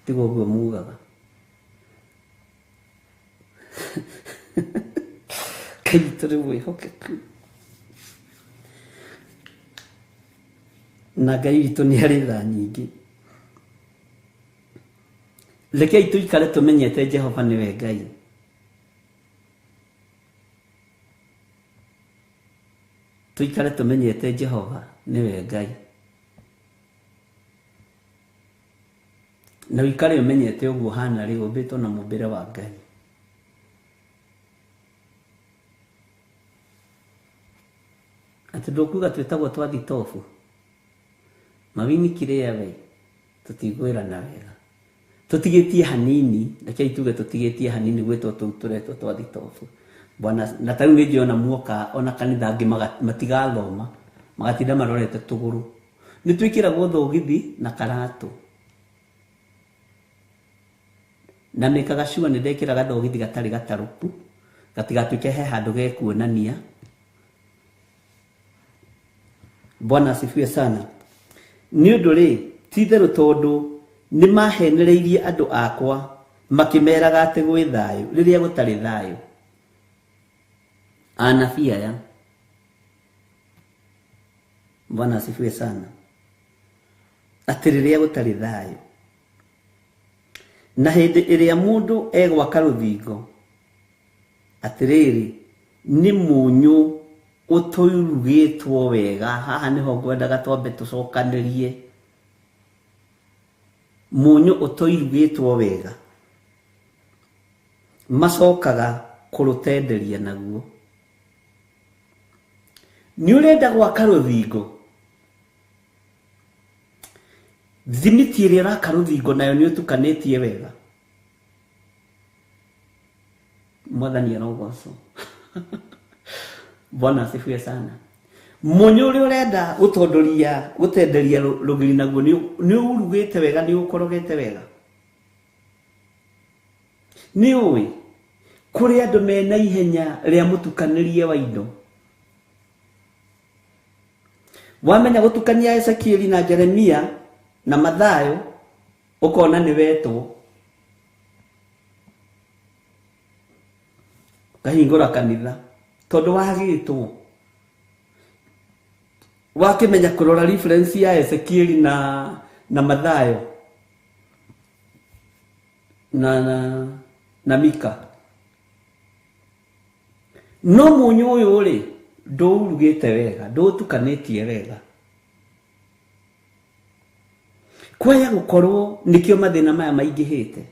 Tiga ũguo mugaga. Ngai witũ nĩ mwĩhokeku. Na Ngai witũ nĩ arĩ tha nyingĩ. Rekei tũikare tũmenyete Jehova nĩwe Ngai. Tũikare tũmenyete Jehova nĩwe Ngai. Na ũikare ũmenyete ũguo hana rĩ ũmbĩtwo na mũmbĩre wa Ngai. Atĩ ndũkuga twĩtagwo twa thitobu. Mawini kĩrĩa we tũtigwĩrana wega. Tũtigĩtie hanini, rekei tuge tũtigĩtie hanini gwĩtwo tũu tũretwo twa thitobu. Bwana, na ta rĩu nĩ njũĩ ona muoka ona kanitha angĩ matigathoma, magatinda marorete tũgũrũ. Nĩ twĩkĩragwo thogithi na karatũ. Na mĩkaga sure nĩ ndekĩra gathogithi gatarĩ gatarũku, gatigatuĩke he handũ gekuonania. Bwana asifiwe sana. Nĩ ũndũ rĩ, ti itherũ tondũ nĩ mahenereirie andũ akwa makĩmeraga atĩ gwĩ thayũ rĩrĩa gũtarĩ thayũ. Anabii aya. Bwana asifiwe sana. Atĩ rĩrĩa gũtarĩ thayũ. Na hĩndĩ ĩrĩa mũndũ egwaka rũthingo, atĩrĩrĩ, nĩ mũnyũ ũtũrugĩtwo wega. Haha nĩho ngwendaga twambe tũcokanĩrie. Mũnyũ ũtũirugĩtwo wega, macokaga kũrũtenderia naguo. Nĩ ũrenda gwaka rũthingo, thimiti ĩrĩa ũraka rũthingo nayo nĩ ũtukanĩtie wega. Mwathani arogocwo. Bwana asifiwe sana. Mũnyũ ũrĩa ũrenda gũtondoria gũtenderia rũgiri naguo nĩ ũrugĩte wega, nĩ ũkorogete wega. Nĩ ũĩ kũrĩ andũ mena ihenya rĩa mũtukanĩrie wa indo. Wamenya gũtukania Ezekieli na Jeremia na Mathayo, ũkona nĩ wetwo. Ũkahingũra kanitha tondũ wagĩtwo. Wakĩmenya kũrora reference ya Ezekieli na Mathayo na Mika. No mũnyũ ũyũ rĩ, ndũũrugĩte wega, ndũũtukanĩtie wega. Kwaya gũkorwo nĩkĩo mathĩna maya maingĩhĩte.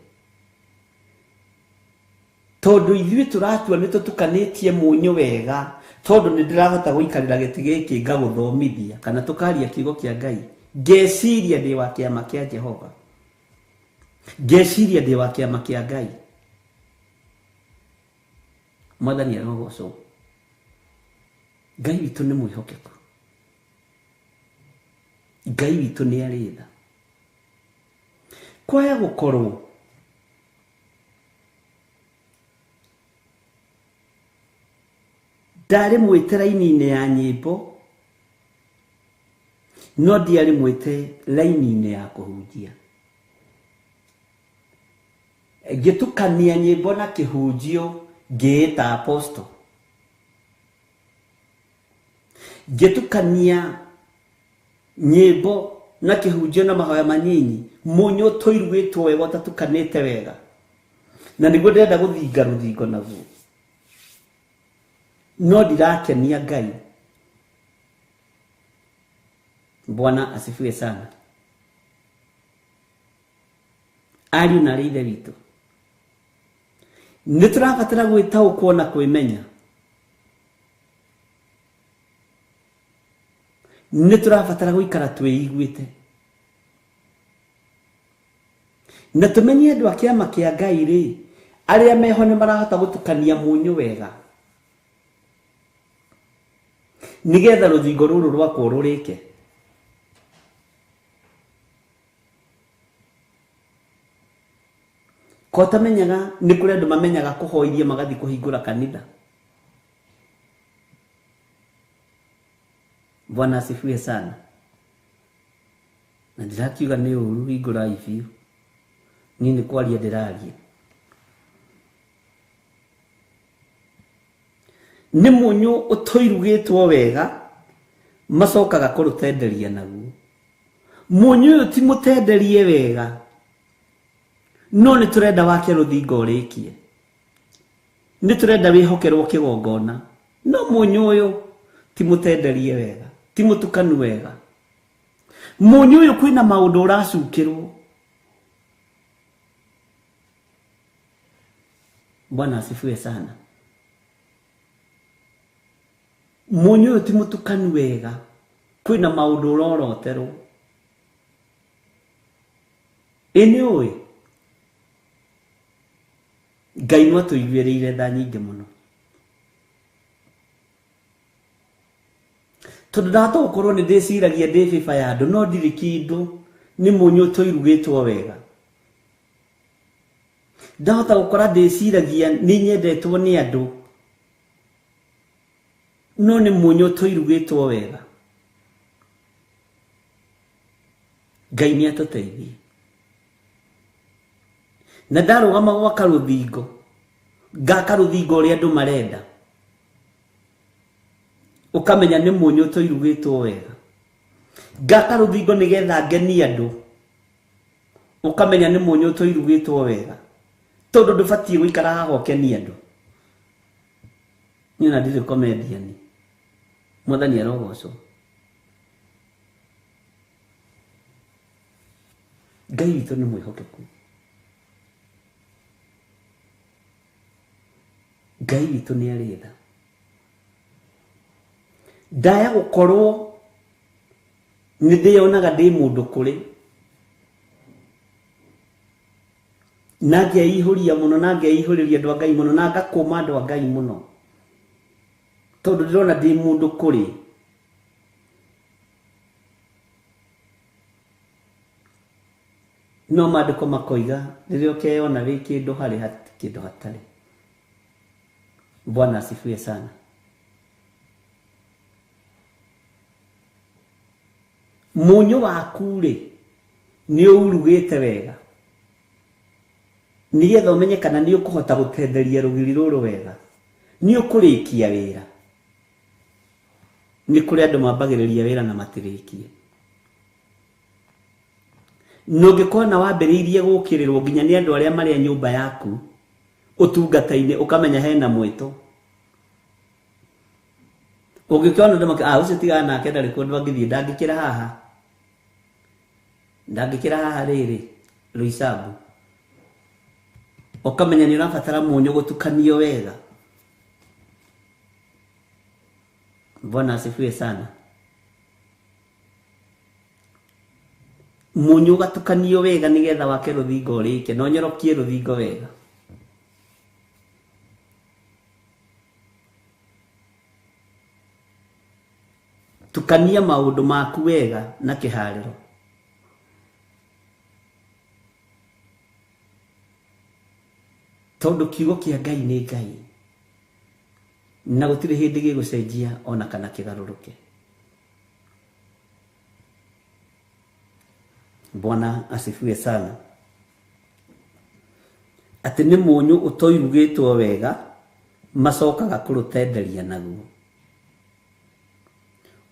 Tondũ ithuĩ tũratua nĩ tũtukanĩtie mũnyũ wega, tondũ nĩ ndĩrahota gũikarĩra gĩtĩ gĩkĩ ngagũthomithia kana tũkaria kiugo kĩa Ngai. Ngeciria ndĩ wa kĩama kĩa Jehova. Ngeciria ndĩ wa kĩama kĩa Ngai. Mwathani arogocwo. Ngai witũ nĩ mwĩhokeku. Ngai witũ nĩ arĩ tha. Kwaya gũkorwo ndarĩ mwĩte raini-inĩ ya nyĩmbo, no ndiarĩ mwĩte raini-inĩ ya kũhunjia. Ngĩtukania nyĩmbo na kĩhunjio ngĩĩta apostle. Ngĩtukania nyĩmbo na kĩhunjio na mahoya manyinyi, mũnyũ ũtũirugĩtwo wega ũtatukanĩte wega. Na nĩguo ndĩrenda gũthinga rũthingo naguo. No ndirakenia Ngai. Bwana asifiwe sana. Ariũ na arĩ ithe witũ, nĩ tũrabatara gwĩtaũkwo na kwĩmenya. Nĩ tũrabatara gũikara twĩiguĩte na tũmenye andũ a kĩama kĩa Ngai rĩ, arĩa meho nĩ marahota gũtukania mũnyũ wega nĩgetha rũthingo rũrũ rwakwo rũrĩke. Ko tamenyaga nĩ kũrĩ andũ mamenyaga kũhoirie magathiĩ kũhingũra kanitha. Bwana asifiwe sana. Na ndirakiuga nĩ ũru hingũrai biũ. Niĩ nĩ kwaria ndĩraria. Nĩ mũnyũ ũtũirugĩtwo wega macokaga kũrũtenderia naguo. Mũnyũ ũyũ ti mũtenderie wega, no nĩ tũrenda wake rũthingo ũrĩkie. Nĩ tũrenda wĩhokerwo kĩgongona, no mũnyũ ũyũ ti mũtenderie wega, ti mũtukanu wega. Mũnyũ ũyũ kwĩna maũndũ ũracukĩrwo. Bwana asifiwe sana. Mũnyũ ũyũ ti mũtukanu wega, kwĩna maũndũ ũroroterwo. Ĩ nĩ ũĩ Ngai no atũiguĩrĩire tha nyingĩ mũno. Tondũ ndahota gũkorwo nĩ ndĩciragia ndĩ bĩba ya andũ, no ndirĩ kĩndũ, nĩ mũnyũ ũtũirugĩtwo wega. Ndahota gũkora ndĩciragia nĩ nyendetwo nĩ andũ, no nĩ mũnyũ ũtũirugĩtwo wega. Ngai nĩ atũteithie. Na ndarũgama gwaka rũthingo, ngaka rũthingo ũrĩa andũ marenda, ũkamenya nĩ mũnyũ ũtũirugĩtwo wega. Ngaka rũthingo nĩgetha ngenie andũ, ũkamenya nĩ mũnyũ ũtũirugĩtwo wega. Tondũ ndũbatiĩ gũikara haha ũkenie andũ. Niĩ ona ndirĩ comedian. Mwathani arogocwo. Ngai witũ nĩ mwĩhokeku. Ngai witũ nĩ arĩ tha. Ndaya gũkorwo nĩ ndĩyonaga ndĩ mũndũ kũrĩ, na ngeihũria mũno, na ngeihũrĩria andũ a Ngai mũno, na ngakũma andũ a Ngai mũno, tondũ ndĩrona ndĩ mũndũ kũrĩ. No maandĩko makoiga rĩrĩa ũkeyona wĩ kĩndũ harĩ kĩndũ hatarĩ. Bwana asifiwe sana. Mũnyũ waku rĩ nĩ ũurugĩte wega nĩgetha ũmenye kana nĩ ũkũhota gũtenderia rũgiri rũrũ wega, nĩ ũkũrĩkia wĩra. Nĩ kũrĩ andũ mambagĩrĩria wĩra na matirĩkie. Na ũngĩkona wambĩrĩirie gũkĩrĩrwo nginya nĩ andũ arĩa marĩ a nyũmba yaku ũtungata-inĩ, ũkamenya hena mwĩto. Ũngĩkĩona andũ ũcio tigana nake ndarĩ kũndũ angĩthiĩ, ndangĩkĩra haha, ndangĩkĩra haha rĩrĩ Roysambu, ũkamenya nĩ ũrabatara mũnyũ gũtukanio wega. Bwana asifiwe sana. Mũnyũ ũgatukanio wega nĩgetha wake rũthingo ũrĩke na ũnyorokie rũthingo wega. Tukania maũndũ maku wega na kĩharĩro. Tondũ kiugo kĩa Ngai nĩ Ngai na gũtirĩ hĩndĩ gĩgũcenjia ona kana kĩgarũrũke. Bwana asifiwe sana. Atĩ nĩ mũnyũ ũtoirugĩtwo wega macokaga kũrũtenderia naguo.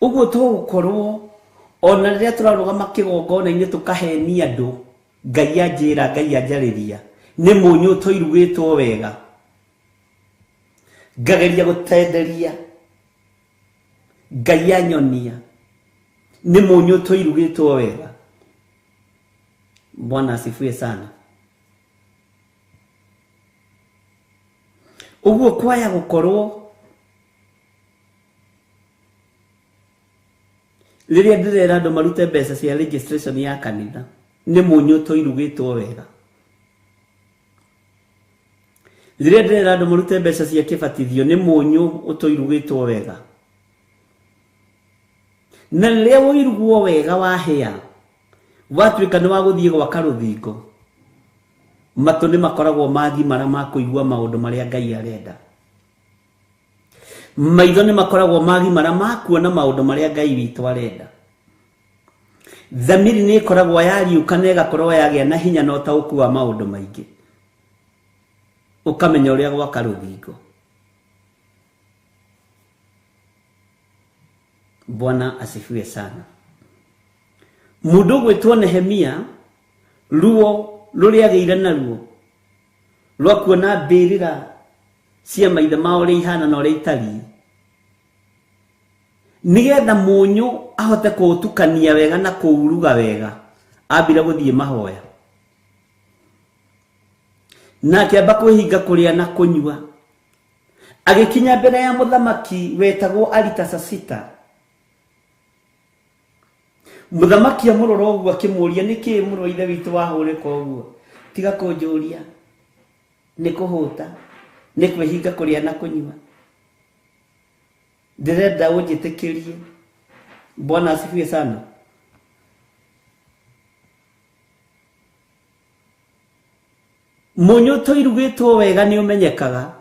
Ũguo tũgũkorwo ona rĩrĩa tũrarũgama kĩgongona-inĩ tũkahenia andũ, Ngai anjĩra, Ngai anjarĩria, nĩ mũnyũ ũtoirugĩtwo wega. Ngageria gũtenderia, Ngai anyonia, nĩ mũnyũ ũtoirugĩtwo wega. Bwana asifiwe sana. Ũguo kwaya gũkorwo rĩrĩa ndĩrera andũ marute mbeca cia registration ya kanitha, nĩ mũnyũ ũtoirugĩtwo wega. Rĩrĩa ndĩrera andũ marute mbeca cia kĩbatithio, nĩ mũnyũ ũtoirugĩtwo wega. Na rĩrĩa ũirugwo wega wahĩa, watuĩka nĩ wa gũthiĩ gwaka rũthingo, matũ nĩ makoragwo magimara ma kũigua maũndũ marĩa Ngai arenda. Maitho nĩ makoragwo magimara ma kuona maũndũ marĩa Ngai witũ arenda. Thamiri nĩ ĩkoragwo yariũka na ĩgakorwo yagĩa na hinya na ũtaũku wa maũndũ maingĩ. Ũkamenya ũrĩa gwaka rũthingo. Bwana asifiwe sana. Mũndũ ũgwĩtwo Nehemia, ruo rũrĩa agĩire naruo rwa kuona mbĩrĩra cia maithe mao ũrĩa ihana na ũrĩa itariĩ, nĩgetha mũnyũ ahote kũũtukania wega na kũuruga wega, ambire gũthiĩ mahoya. Na akĩamba kwĩhinga kũrĩa na kũnyua. Agĩkinya mbere ya mũthamaki wetagwo Aritasasita. Mũthamaki amũrora ũguo akĩmũũria, nĩkĩĩ mũrũ wa ithe witũ wahũrĩka ũguo? Tiga kũnjũria, nĩ kũhũta, nĩ kwĩhinga kũrĩa na kũnyua. Ndĩrenda ũnjĩtĩkĩrie. Bwana asifiwe sana. Mũnyũ ũtoirugĩtwo wega nĩ ũmenyekaga.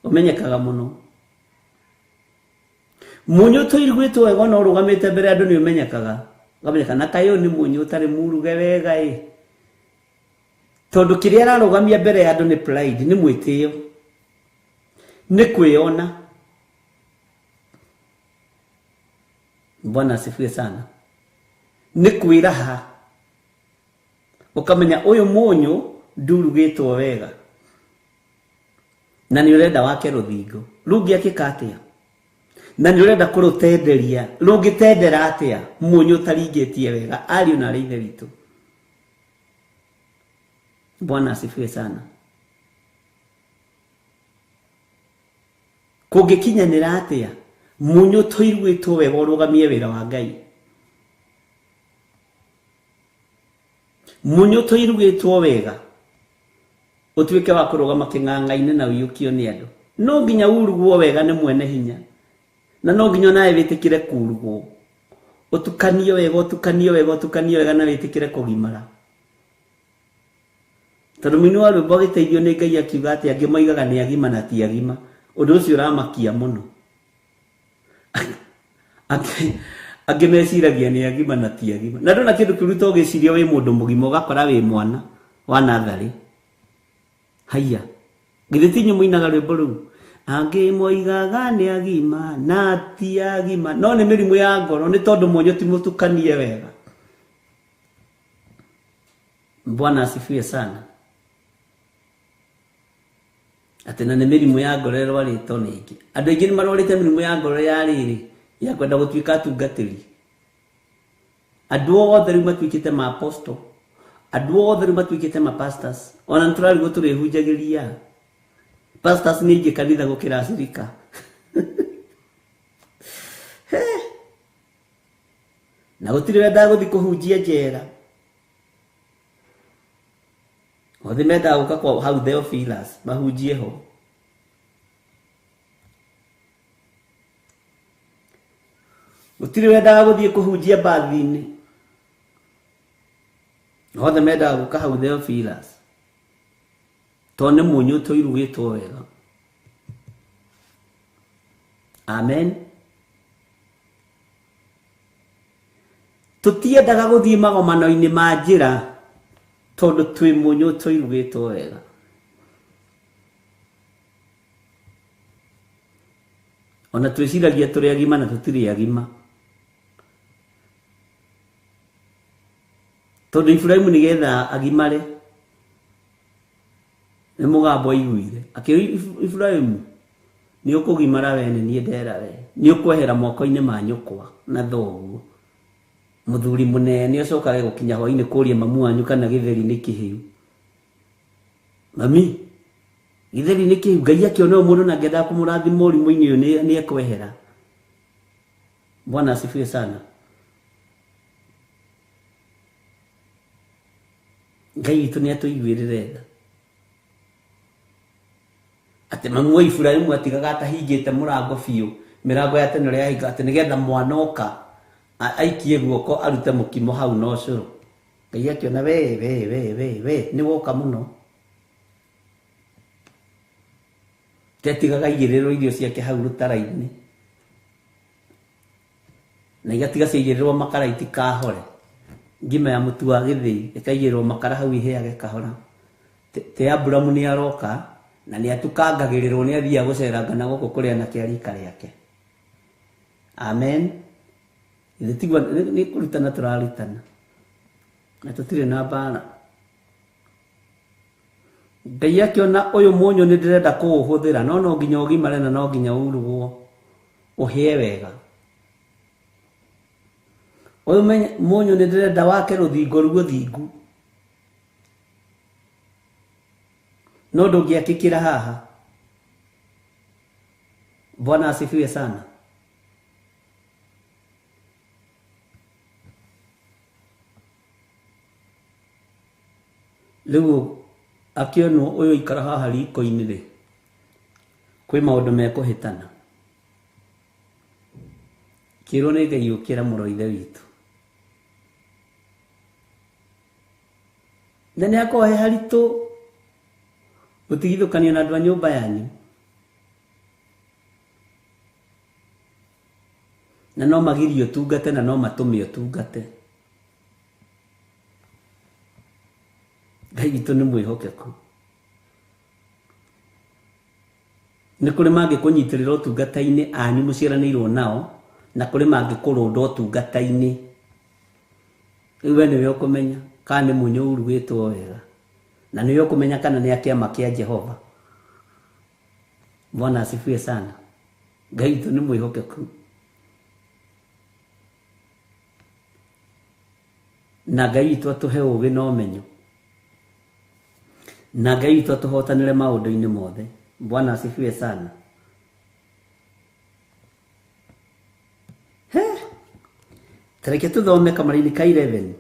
Ũmenyekaga mũno. Mũnyũ ũtoirugĩtwo wega ona ũrũgamĩte mbere ya andũ nĩ ũmenyekaga. Ũkamenyeka na kaĩ ũyũ nĩ mũnyũ ũtarĩ muruge wega ĩ. Tondũ kĩrĩa ararũgamia mbere ya andũ nĩ pride, nĩ mwĩtĩo, nĩ kwĩona. Bwana asifiwe sana. Nĩ kwĩraha. Ũkamenya ũyũ mũnyũ ndurugĩtwo wega na nĩ ũrenda wake rũthingo. Rũngĩakĩka atĩa? Na nĩ ũrenda kũrũtenderia. Rũngĩtendera atĩa mũnyũ ũtaringĩtie wega? Ariũ na arĩ ithe witũ. Bwana asifiwe sana. Kũngĩkinyanĩra atĩa mũnyũ ũtoirugĩtwo wega ũrũgamie wĩra wa Ngai? Mũnyũ ũtoirugĩtwo wega ũtuĩke wa kũrũgama kĩng'ang'a-inĩ na ũiyũkio nĩ andũ. No nginya urugwo wega nĩ mwene hinya, na no nginya onawe wĩtĩkĩre kurugwo. Ũtukanio wega, ũtukanio wega, ũtukanio wega na wĩtĩkĩre kũgimara. Tondũ mũini wa rwĩmbo agĩteithio nĩ Ngai akiuga atĩ angĩ moigaga nĩ agima na ti agima. Ũndũ ũcio ũramakia mũno. Angĩ meciragia nĩ agima na ti agima. Na ndona kĩndũ kĩũru to gĩciria wĩ mũndũ mũgima ũgakora wĩ mwana wa natharĩ. Haiya, githĩ ti inyuĩ mũinaga rwĩmbo rũu? Angĩ moigaga nĩ agima na ti agima. No nĩ mĩrimũ ya ngoro nĩ tondũ mũnyũ ti mũtukanie wega. Bwana asifiwe sana. Atĩ na nĩ mĩrimũ ya ngoro ĩrwarĩtwo nĩ ĩngĩ. Andũ aingĩ nĩ marwarĩte mĩrimũ ya ngoro ya rĩrĩ ya kwenda gũtuĩka atungatĩri. Andũ othe rĩu matuĩkĩte ma apostle. Andũ othe rĩu matuĩkĩte ma pastors. Ona nĩ tũrarigwo tũrĩhunjagĩria. Pastors nĩ aingĩ kanitha gũkĩra acirika. Na gũtirĩ wendaga gũthiĩ kũhunjia njera. Othe mendaga gũka kwa hau Theophilus mahunjie ho. Gũtirĩ wendaga gũthiĩ kũhunjia mbathi-inĩ. Othe mendaga gũka hau Theophilus. Tondũ nĩ mũnyũ tũirugĩtwo wega. Amen. Tũtiendaga gũthiĩ magomano-inĩ ma njĩra tondũ twĩ mũnyũ tũirugĩtwo wega. Ona twĩciragia tũrĩ agima na tũtirĩ agima. Tondũ Iburahĩmu nĩgetha agimare nĩ mũgambo aiguire. Akĩrwo Iburahĩmu nĩ ũkũgimara we nĩ niĩ ndera we. Nĩ ũkwehera moko-inĩ ma nyũkwa na thoguo. Mũthuri mũnene ũcokage gũkinya hwaĩ-inĩ kũria mamu wanyu kana gĩtheri nĩ kĩhĩu. Mami, gĩtheri nĩ kĩhĩu. Ngai akĩona ũyũ mũndũ na ngĩendaga kũmũrathima ũrimũ-inĩ ũyũ nĩ ekwehera. Bwana asifiwe sana. Ngai witũ nĩ atũiguĩrĩre tha. Atĩ mamu wa Iburahĩmu atigaga atahingĩte mũrango biũ, mĩrango ya tene ũrĩa yahinga, atĩ nĩgetha mwana oka aikie guoko arute mũkimo hau na ũcũrũ. Ngai akĩona we we we we we nĩ woka mũno. Tetigaga aigĩrĩrwo irio ciake hau rũtara-inĩ. Na igatiga ciaigĩrĩrwo makara itikahore. Ngima ya mũtu wa gĩthĩi ĩkaigĩrĩrwo makara hau ihĩage kahora. Te Aburamu nĩ aroka na nĩ atukangagĩrĩrwo nĩ athiaga gũceranga na gũkũ kũrĩ anake a rika rĩake. Amen. Ithe tigwa nĩ kũrutana tũrarutana. Na tũtirĩ na mbara. Ngai akĩona ũyũ mũnyũ nĩ ndĩrenda kũũhũthĩra no no nginya ũgimare na no nginya ũrugwo ũhĩe wega. Ũyũ mũnyũ nĩ ndĩrenda wake rũthingo rũthingu. No ndũngĩakĩkĩra haha. Bwana asifiwe sana. Rĩu akĩonwo ũyũ ikara haha riko-inĩ rĩ, kwĩ maũndũ mekũhĩtana. Kĩrwo nĩ Ngai ũkĩra mũrũ wa ithe witũ. Na nĩ akorwo he haritũ gũtigithũkanio na andũ a nyũmba yanyu. Na no magirie ũtungate na no matũme ũtungate. Ngai witũ nĩ mwĩhokeku. Nĩ kũrĩ mangĩkũnyitĩrĩra ũtungata-inĩ anyu mũciaranĩirwo nao, na kũrĩ mangĩkũrũnda ũtungata-inĩ. Rĩu we nĩwe ũkũmenya kana nĩ mũnyũ ũrugĩtwo wega. Na nĩwe ũkũmenya kana nĩ a kĩama kĩa Jehova. Bwana asifiwe sana. Ngai witũ nĩ mwĩhokeku. Na Ngai witũ atũhe ũũgĩ na ũmenyo. Na Ngai witũ atũhotanĩre maũndũ-inĩ mothe. Bwana asifiwe sana. He! Tareke tũthome kamũraini ka 11.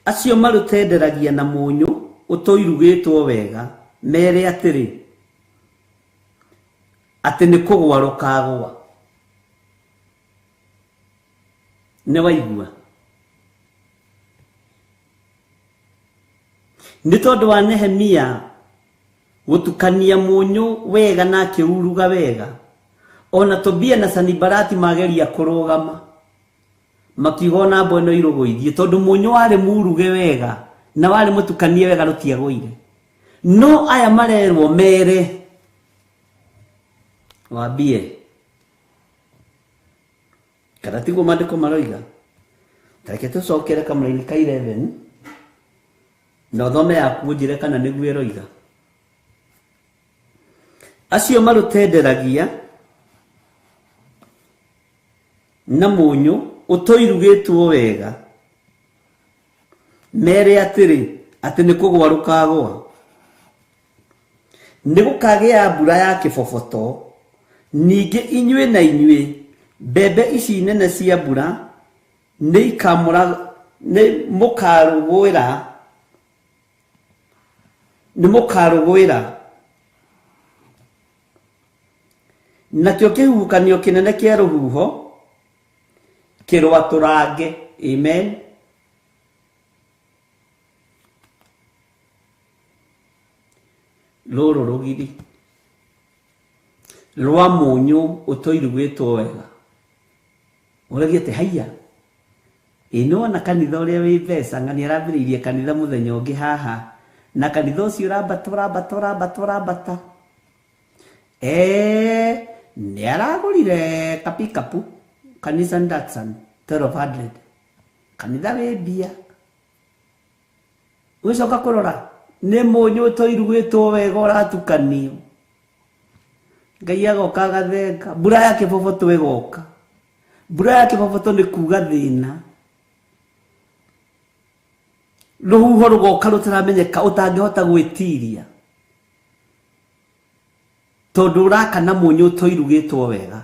Acio marũtenderagia na mũnyũ ũtũirugĩtwo wega mere atĩrĩ atĩ nĩ kũgwa rũkagwa. Nĩ waigua? Nĩ tondũ wa Nehemia gũtukania mũnyũ wega na akĩuruga wega, ona Tobia na Sanibalati mageria kũrũgama makiuga ona mbwa ĩno irũgũithie, tondũ mũnyũ warĩ muruge wega na warĩ mũtukanie wega rũtiagũire. No aya marerwo mere wambie, kana tiguo maandĩko maroiga? Tareke tũcokere kamũraini ka 11 na ũthome yaku ũnjĩre kana nĩguo ĩroiga. Acio marũtenderagia na mũnyũ ũtoirugĩtwo wega mere atĩrĩ, atĩ nĩ kũgwa rũkagũa, nĩ gũkagĩa mbura ya kĩboboto, ningĩ inyuĩ na inyuĩ mbembe ici nene cia mbura nĩ mũkarũgũĩra, nakĩo kĩhuhũkanio kĩnene kĩa rũhuho kĩrwatũrange. Amen. Rũrũ rũgiri rwa mũnyũ ũtoirugĩtwo wega ũregete haiya. Ĩ nĩwona kanitha ũrĩa wĩ mbeca, ng'ani arambĩrĩirie kanitha mũthenya ũngĩ haha, na kanitha ũcio ũrambata ũrambata ũrambata ũrambata. Nĩ aragũrire kapikapu kanitha Datsun 1200, kanitha wĩ mbia. Ũgĩcoka kũrora nĩ mũnyũ ũtoirugĩtwo wega ũratukanio. Ngai agoka agathenga, mbura ya kĩboboto ĩgoka. Mbura ya kĩboboto nĩ kuga thĩna, rũhuho rũgoka rũtaramenyeka ũtangĩhota gwĩtiria, tondũ ũraka na mũnyũ ũtoirugĩtwo wega.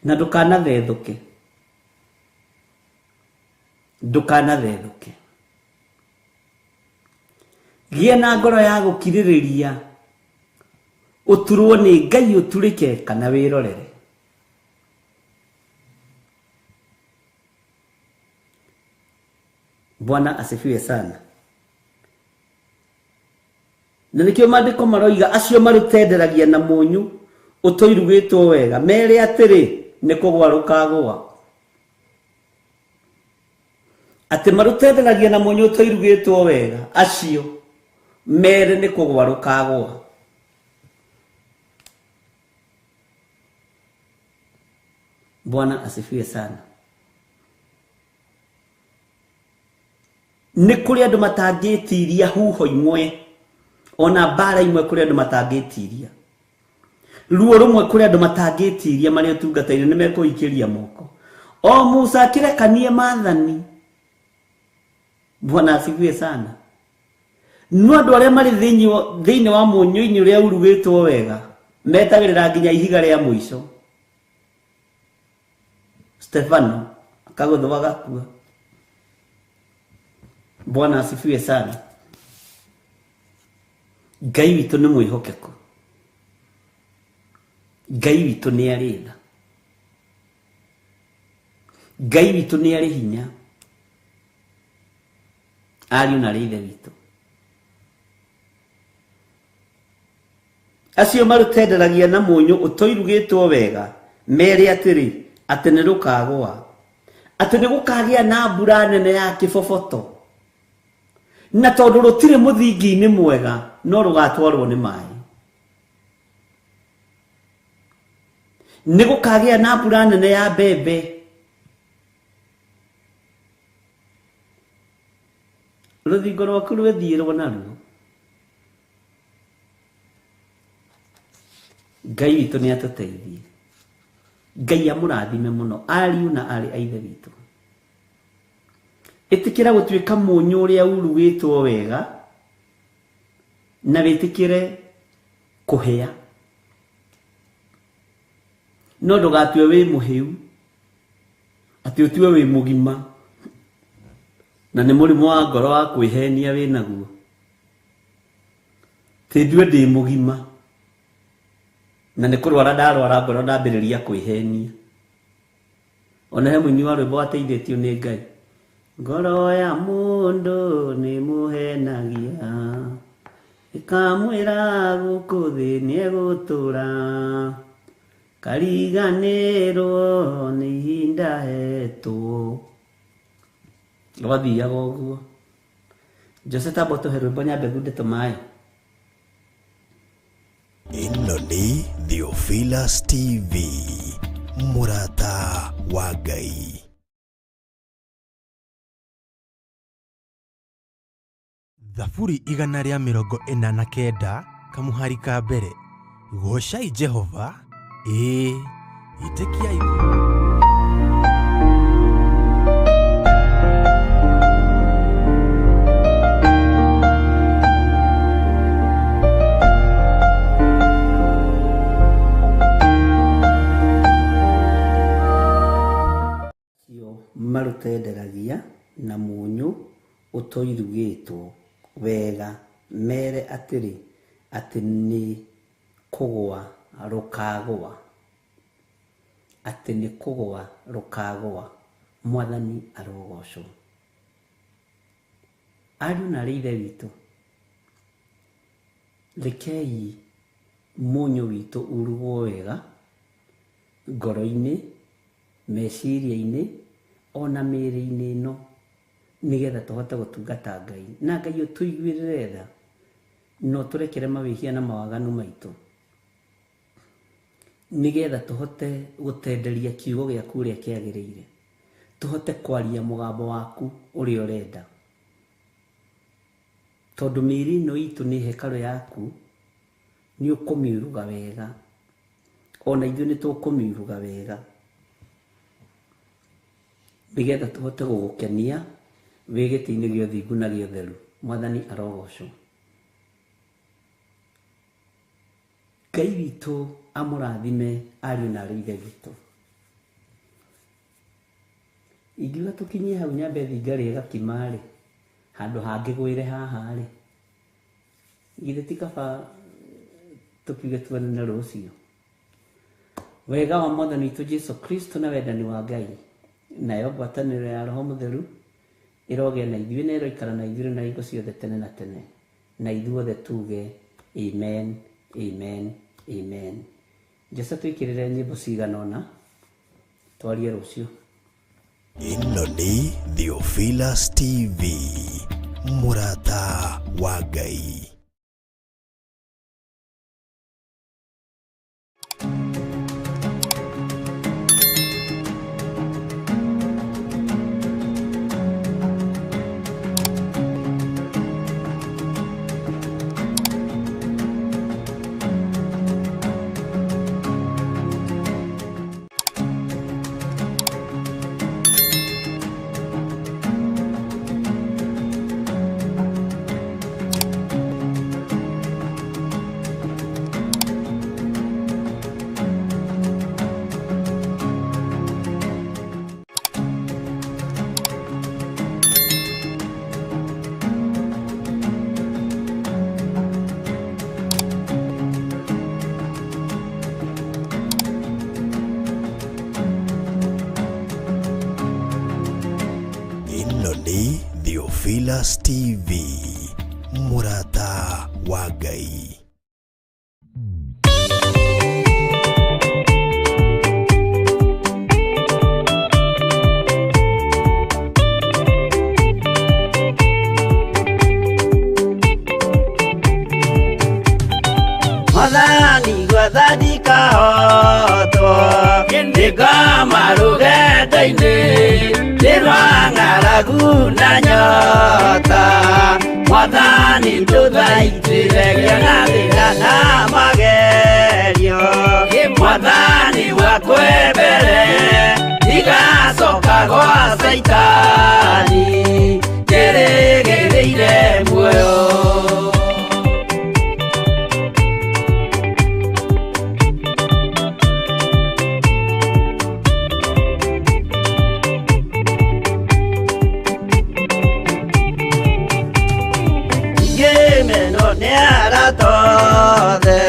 Na ndũkanathethũke, ndũkanathethũke. Gĩa na ngoro ya gũkirĩrĩria, ũturwo nĩ Ngai ũturĩke kana wĩrorere. Bwana asifiwe sana. Na nĩkĩo maandĩko maroiga acio marũtenderagia na mũnyũ ũtoirugĩtwo wega mere atĩrĩ, nĩ kũgwa rũkagũa. Atĩ marũtenderagia na mũnyũ ũtoirugĩtwo wega, acio mere nĩ kũgwa rũkagũa. Bwana asifiwe sana. Nĩ kũrĩ andũ matangĩtiria huho imwe, ona mbara imwe kũrĩ andũ matangĩtiria, ruo rũmwe kũrĩ andũ matangĩtiria marĩa ũtungata-inĩ nĩ mekũikĩria moko. O Musa akĩrekanie maathani. Bwana asifiwe sana. No andũ arĩa marĩ thĩinĩ wa mũnyũ-inĩ ũrĩa urugĩtwo wega metagĩrĩra nginya ihiga rĩa mũico. Stefano akagũthwo agakua. Bwana asifiwe sana. Ngai witũ nĩ mwĩhokeku, Ngai witũ nĩ arĩ tha, Ngai witũ nĩ arĩ hinya. Ariũ na arĩ ithe witũ, acio marũtenderagia na mũnyũ ũtoirugĩtwo wega mere atĩrĩ, atĩ nĩ rũkagũa, atĩ nĩ gũkagĩa na mbura nene ya kĩboboto, na tondũ rũtirĩ mũthingi-inĩ mwega no rũgatwarwo nĩ maĩ. Nĩ gũkagĩa na mbura nene ya mbembe, rũthingo rwaku rwĩthiĩrwo naruo. Ngai witũ nĩ atũteithie. Ngai amũrathime mũno ariũ na arĩ a ithe witũ. Ĩtĩkĩra gũtuĩka mũnyũ ũrĩa urugĩtwo wega, na wĩtĩkĩre kũhĩa, no ndũgatue wĩ mũhĩu, atĩ ũtue wĩ mũgima, na nĩ mũrimũ wa ngoro wa kwĩhenia wĩ naguo. Tĩ ndue ndĩ mũgima, na nĩ kũrwara ndarwara ngoro ndambĩrĩria kwĩhenia. Ona he mũini wa rwĩmbo wateithĩtio nĩ Ngai, Ngoro ya mũndũ nĩ mũhenagia, ĩkamwĩra gũkũ thĩ nĩegũtũra, kariganĩrwo nĩ ihinda hetwo. Rwathiaga ũguo. Jose tamba ũtũhe rwĩmbo nyambe ngunde tũmaĩ. Ĩno nĩ Theophilus TV, mũrata wa Ngai. Thaburi 149 kamũhari ka mbere. Goocai Jehova, ĩĩ, ĩtĩkiai. Acio marũtenderagia na mũnyũ ũtoirugĩtwo wega mere atĩrĩ, atĩ nĩ kũgũa rũkagũa, atĩ nĩ kũgũa rũkagũa. Mwathani arogocwo. Ariũ na aarĩ a Ithe witũ, rekei mũnyũ witũ urugwo wega ngoro-inĩ, meciria-inĩ, ona mĩĩrĩ-inĩ ĩno, nĩgetha tũhote gũtungata Ngai. Na Ngai ũtũiguĩrĩre tha, na ũtũrekere mawĩhia na mawaganu maitũ, nĩgetha tũhote gũtenderia kiugo gĩaku ũrĩa kĩagĩrĩire, tũhote kwaria mũgambo waku ũrĩa ũrenda. Tondũ mĩĩrĩ ĩno itũ nĩ hekarũ yaku, nĩ ũkũmiuruga wega. Ona ithuĩ nĩ tũkũmiuruga wega, nĩgetha tũhote gũgũkenia wĩ gĩtĩ-inĩ gĩa ũthingu na gĩa ũtheru. Mwathani arogocwo. Ngai witũ amũrathime ariũ na aarĩ a Ithe witũ. Ingiuga tũkinyie hau nyambe thiĩ ngarĩe gakima-rĩ, handũ hangĩgwĩre haha-rĩ, githĩ ti kaba tũkiuge tuonane rũciũ? Wega wa Mwathani witũ Jesu Kristo na wendani wa Ngai, nayo ngwatanĩro ya Roho Mũtheru ĩrogĩa na ithuĩ na ĩroikara na ithuĩ na hingo ciothe tene na tene. Na ithuothe tuge amen, amen, amen. Jose twĩkĩrĩre nyĩmbo cigana ũna twarie rũciũ. Ĩno nĩ Theophilus TV, mũrata wa Ngai. Ĩno nĩ Theophilus TV, mũrata wa Ngai. Mwathani gwathani kahotwo nĩngoma rũgendo-inĩ nĩ rwa ng'aragu na nyota. Mwathani ndũthaitĩre ngĩona thĩna na magerio. Mwathani wakwe mbere ndigacoka gwa Caitani njĩrĩgĩrĩire muoyo. Ngĩmenwo nĩ arata othe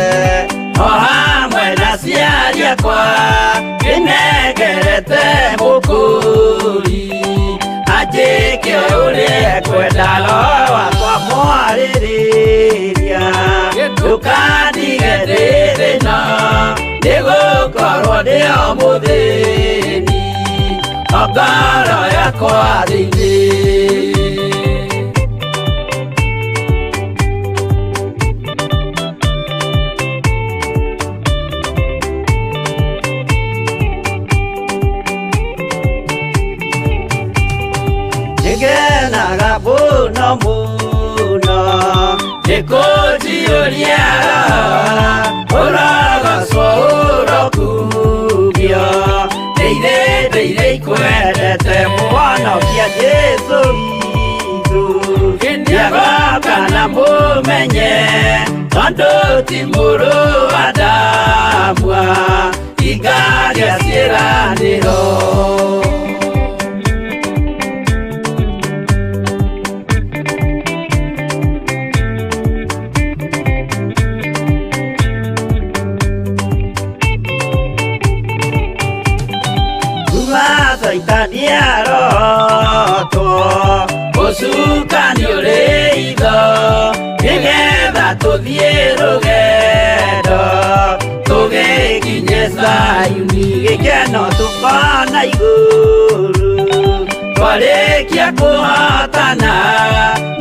o hamwe na aciari akwa, ndĩnengerete mũkũri. Anjĩke ũrĩa kwenda roho wakwa mwarĩrĩria ndũkandige ndĩ thĩna nĩgũkorwo ndĩ o mũthĩni o ngoro yakwa thĩinĩ. Nĩngenaga mũno mũno nĩkũnjiyũria ũrogocwo ũrokumio ndeire ndeire ikwendete mũhonokia Jesũ witũ nĩagoka na mũmenye tondũ ti mũrũ wa Adamu ingaria ciĩranĩro. Saitani arotwo ũcukani ũrĩ itho nĩgetha tũthiĩ rũgendo tũgĩkinye Zayuni gĩkeno tũkona igũrũ twarĩkia kũhotana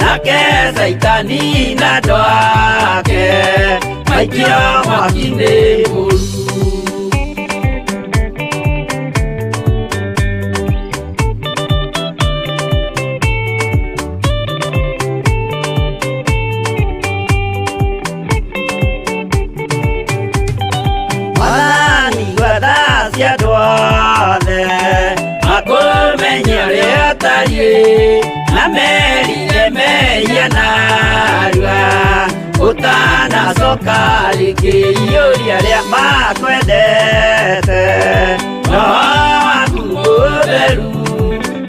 nake Saitani na andũ ake maikio mwaki-inĩ mũru. Makũmenye ũrĩa ũtariĩ na merire mehia narua ũtanacoka rĩngĩ iyũria arĩa makwendete roho waku mũtheru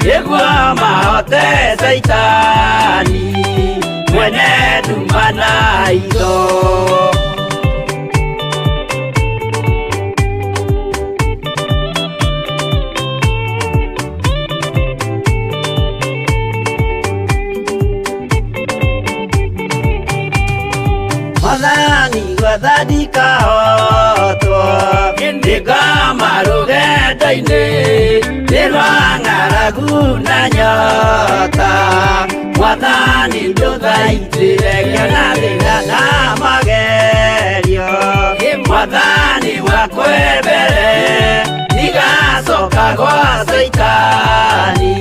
nĩguo mahote Saitani mwene nduma na itho. Mwathani gwatha ndikahotwo ndĩkoma rũgendo-inĩ nĩ rwa ng'aragu na nyota Mwathani ndũthaitĩre ngĩona thĩna na magerio Mwathani wakwa mbere ndigacoka gwa Saitani